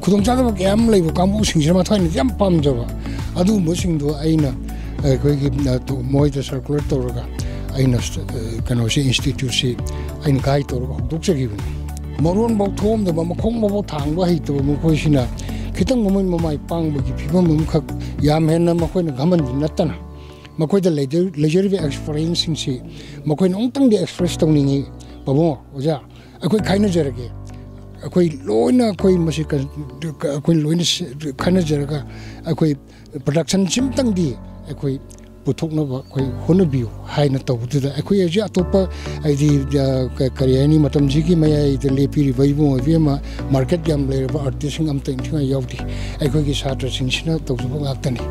ꯈꯨꯗꯣꯡꯆꯥꯗꯕ ꯀꯌꯥ ꯑꯃ ꯂꯩꯕ ꯀꯥꯡꯕꯨꯁꯤꯡꯁꯤꯅ ꯃꯊ꯭ꯋꯥꯏꯅꯗꯤ ꯌꯥꯝ ꯄꯥꯝꯖꯕ, ꯑꯗꯨꯒꯨꯝꯕꯁꯤꯡꯗꯣ ꯑꯩꯅ ꯑꯩꯈꯣꯏꯒꯤ, ꯑ, ꯇꯣ-, ꯃꯣꯏꯗ ꯁꯔꯀꯨꯂꯦꯠ ꯇꯧꯔꯒ ꯑꯩꯅ, ꯑ, ꯀꯩꯅꯣꯁꯤ, ꯏꯟꯁꯇꯤꯇ꯭ꯌꯨꯠꯁꯤ ꯑꯩꯅ ꯒꯥꯏꯗ ꯇꯧꯔꯒ ꯍꯧꯗꯣꯛꯆꯈꯤꯕꯅꯤ꯫ ꯃꯔꯣꯟꯐꯧ ꯊꯣꯛꯑꯝꯗꯕ, ꯃꯈꯣꯡ ꯃꯐꯧ ꯊꯥꯡꯕ ꯍꯩꯇꯕ ꯃꯈꯣꯏꯁꯤꯅ ꯈꯤꯇꯪ ꯃꯃꯩ ꯃꯃꯥꯏ ꯄꯥꯡꯕꯒꯤ ꯐꯤꯕꯝ ꯑꯃꯈꯛ, ꯌꯥꯝ ꯍꯦꯟꯅ ꯃꯈꯣꯏꯅ ꯒꯃꯟꯗꯤ ꯅꯠꯇꯅ, ꯃꯈꯣꯏꯗ ꯂꯩꯖ-, ꯂꯩꯖꯔꯤꯕ ꯑꯦꯛꯁꯄꯔꯤꯌꯦꯟꯁꯁꯤꯡꯁꯤ ꯃꯈꯣꯏꯅ ꯑꯃꯨꯛꯇꯪꯗꯤ ꯑꯦꯛꯁꯄ꯭ꯔꯦꯁ ꯇꯧꯅꯤꯡꯉꯤ꯫ ꯄꯥꯕꯨꯡ, ꯑꯣꯖꯥ, ꯑꯩꯈꯣꯏ ꯈꯥꯏꯅꯖꯔꯒꯦ, ꯑꯩꯈꯣꯏ ꯂꯣꯏꯅ, ꯑꯩꯈꯣꯏ ꯃꯁꯤ ꯀ-, ꯑꯩꯈꯣꯏ ꯂꯣꯏꯅ ꯁꯤ-, ꯈꯟꯅꯖꯔꯒ ꯑꯩꯈꯣꯏ ꯄ꯭ꯔꯗꯛꯁꯟꯁꯤꯝꯇꯪꯗꯤ ꯑꯩꯈꯣꯏ ꯄꯨꯊꯣꯛꯅꯕ ꯑꯩꯈꯣꯏ ꯍꯣꯠꯅꯕꯤꯌꯨ ꯍꯥꯏꯅ ꯇꯧꯕꯗꯨꯗ, ꯑꯩꯈꯣꯏ ꯍꯧꯖꯤꯛ ꯑꯇꯣꯞꯄ, ꯍꯥꯏꯗꯤ, ꯑ, ꯀ-, ꯀꯔꯤ ꯍꯥꯏꯅꯤ, ꯃꯇꯝꯁꯤꯒꯤ ꯃꯌꯥꯏꯗ ꯂꯦꯞꯄꯤꯔꯤꯕ ꯏꯕꯨꯡ ꯑꯣꯏꯕꯤ ꯑꯃ, ꯃꯥꯔꯀꯦꯠ ꯌꯥꯝ ꯂꯩꯔꯕ ꯑꯥꯔꯇꯤꯁꯁꯤꯡ ꯑꯃꯇ ꯏꯟꯊꯤꯉꯥꯏ ꯌꯥꯎꯗꯦ꯫ ꯑꯩꯈꯣꯏꯒꯤ ꯁꯥꯇ꯭ꯔꯁꯤꯡꯁꯤꯅ ꯇꯧꯖꯕ ꯉꯥꯛꯇꯅꯤ꯫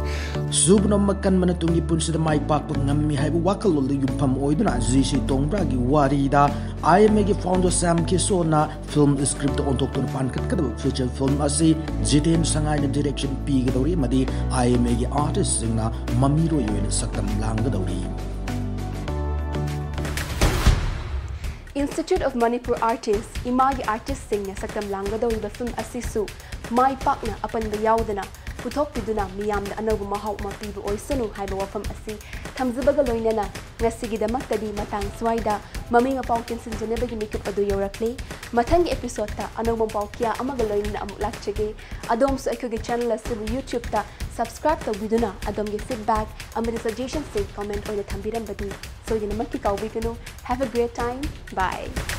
ꯁꯨꯕ ꯅꯣꯝꯕ ꯀꯟꯕꯅ ꯇꯨꯡꯒꯤ ꯄꯨꯟꯁꯤꯗ ꯃꯥꯏ ꯄꯥꯛꯄ ꯉꯝꯃꯤ ꯍꯥꯏꯕ ꯋꯥꯈꯜꯂꯣꯟꯗ ꯌꯨꯝꯐꯝ ꯑꯣꯏꯗꯨꯅ ꯖꯤ ꯁꯤ ꯇꯣꯡꯕ꯭ꯔꯥꯒꯤ ꯋꯥꯔꯤꯗ ꯑꯥꯏ ꯑꯦꯝ ꯑꯦꯒꯤ ꯐꯥꯎꯟꯗꯔ ꯁ꯭ꯌꯥꯝ ꯀꯤꯁꯣꯔꯅ ꯐꯤꯜꯝ ꯁ꯭ꯀ꯭ꯔꯤꯞꯇ ꯑꯣꯟꯊꯣꯛꯇꯨꯅ ꯄꯥꯟꯈꯠꯀꯗꯕ ꯐꯤꯆꯔ ꯐꯤꯜꯝ ꯑꯁꯤ ꯖꯤꯇꯦꯟ ꯁꯉꯥꯏꯅ ꯗꯤꯔꯦꯛꯁꯟ ꯄꯤꯒꯗꯧꯔꯤ ꯑꯃꯗꯤ ꯑꯥꯏ ꯑꯦꯝ ꯑꯦꯒꯤ ꯑꯥꯔꯇꯤꯁꯁꯤꯡꯅ ꯃꯃꯤꯔꯣꯏ ꯑꯣꯏꯅ ꯁꯛꯇꯝ ꯂꯥꯡꯒꯗꯧꯔꯤ꯫ Institute of Manipur Artists, ꯏꯃꯥꯒꯤ ꯑꯥꯔꯇꯤꯁꯁꯤꯡꯅ ꯁꯛꯇꯝ ꯂꯥꯡꯒꯗꯧꯔꯤꯕ ꯐꯤꯜꯝ ꯑꯁꯤꯁꯨ ꯃꯥꯏ ꯄꯥꯛꯅ ꯑꯄꯟꯕ ꯌꯥꯎꯗꯅ ꯄꯨꯊꯣꯛꯄꯤꯗꯨꯅ ꯃꯤꯌꯥꯝꯗ ꯑꯅꯧꯕ ꯃꯍꯥꯎ ꯑꯃ ꯄꯤꯕ ꯑꯣꯏꯁꯅꯨ ꯍꯥꯏꯕ ꯋꯥꯐꯝ ꯑꯁꯤ ꯊꯝꯖꯕꯒ ꯂꯣꯏꯅꯅ ꯉꯁꯤꯒꯤꯗꯃꯛꯇꯗꯤ ꯃꯇꯥꯡ ꯁ꯭ꯋꯥꯏꯗ ꯃꯃꯤꯡ ꯃꯄꯥꯎ ꯆꯦꯟꯁꯤꯟꯖꯅꯕꯒꯤ ꯃꯤꯀꯨꯞ ꯑꯗꯨ ꯌꯧꯔꯛꯂꯦ꯫ ꯃꯊꯪꯒꯤ episodeꯇ ꯑꯅꯧꯕ ꯄꯥꯎ ꯀꯌꯥ ꯑꯃꯒ ꯂꯣꯏꯅꯅ ꯑꯃꯨꯛ ꯂꯥꯛꯆꯒꯦ꯫ ꯑꯗꯣꯝꯁꯨ ꯑꯩꯈꯣꯏꯒꯤ channel ꯑꯁꯤꯕꯨ YouTubeꯇ subscribe ꯇꯧꯕꯤꯗꯨꯅ ꯑꯗꯣꯝꯒꯤ feedback ꯑꯃꯗꯤ suggestionꯁꯤꯡ comment ꯑꯣꯏꯅ ꯊꯝꯕꯤꯔꯝꯕꯗꯤ ꯁꯣꯏꯗꯅꯃꯛꯀꯤ ꯀꯥꯎꯕꯤꯒꯅꯨ꯫ Have a great time. Bye.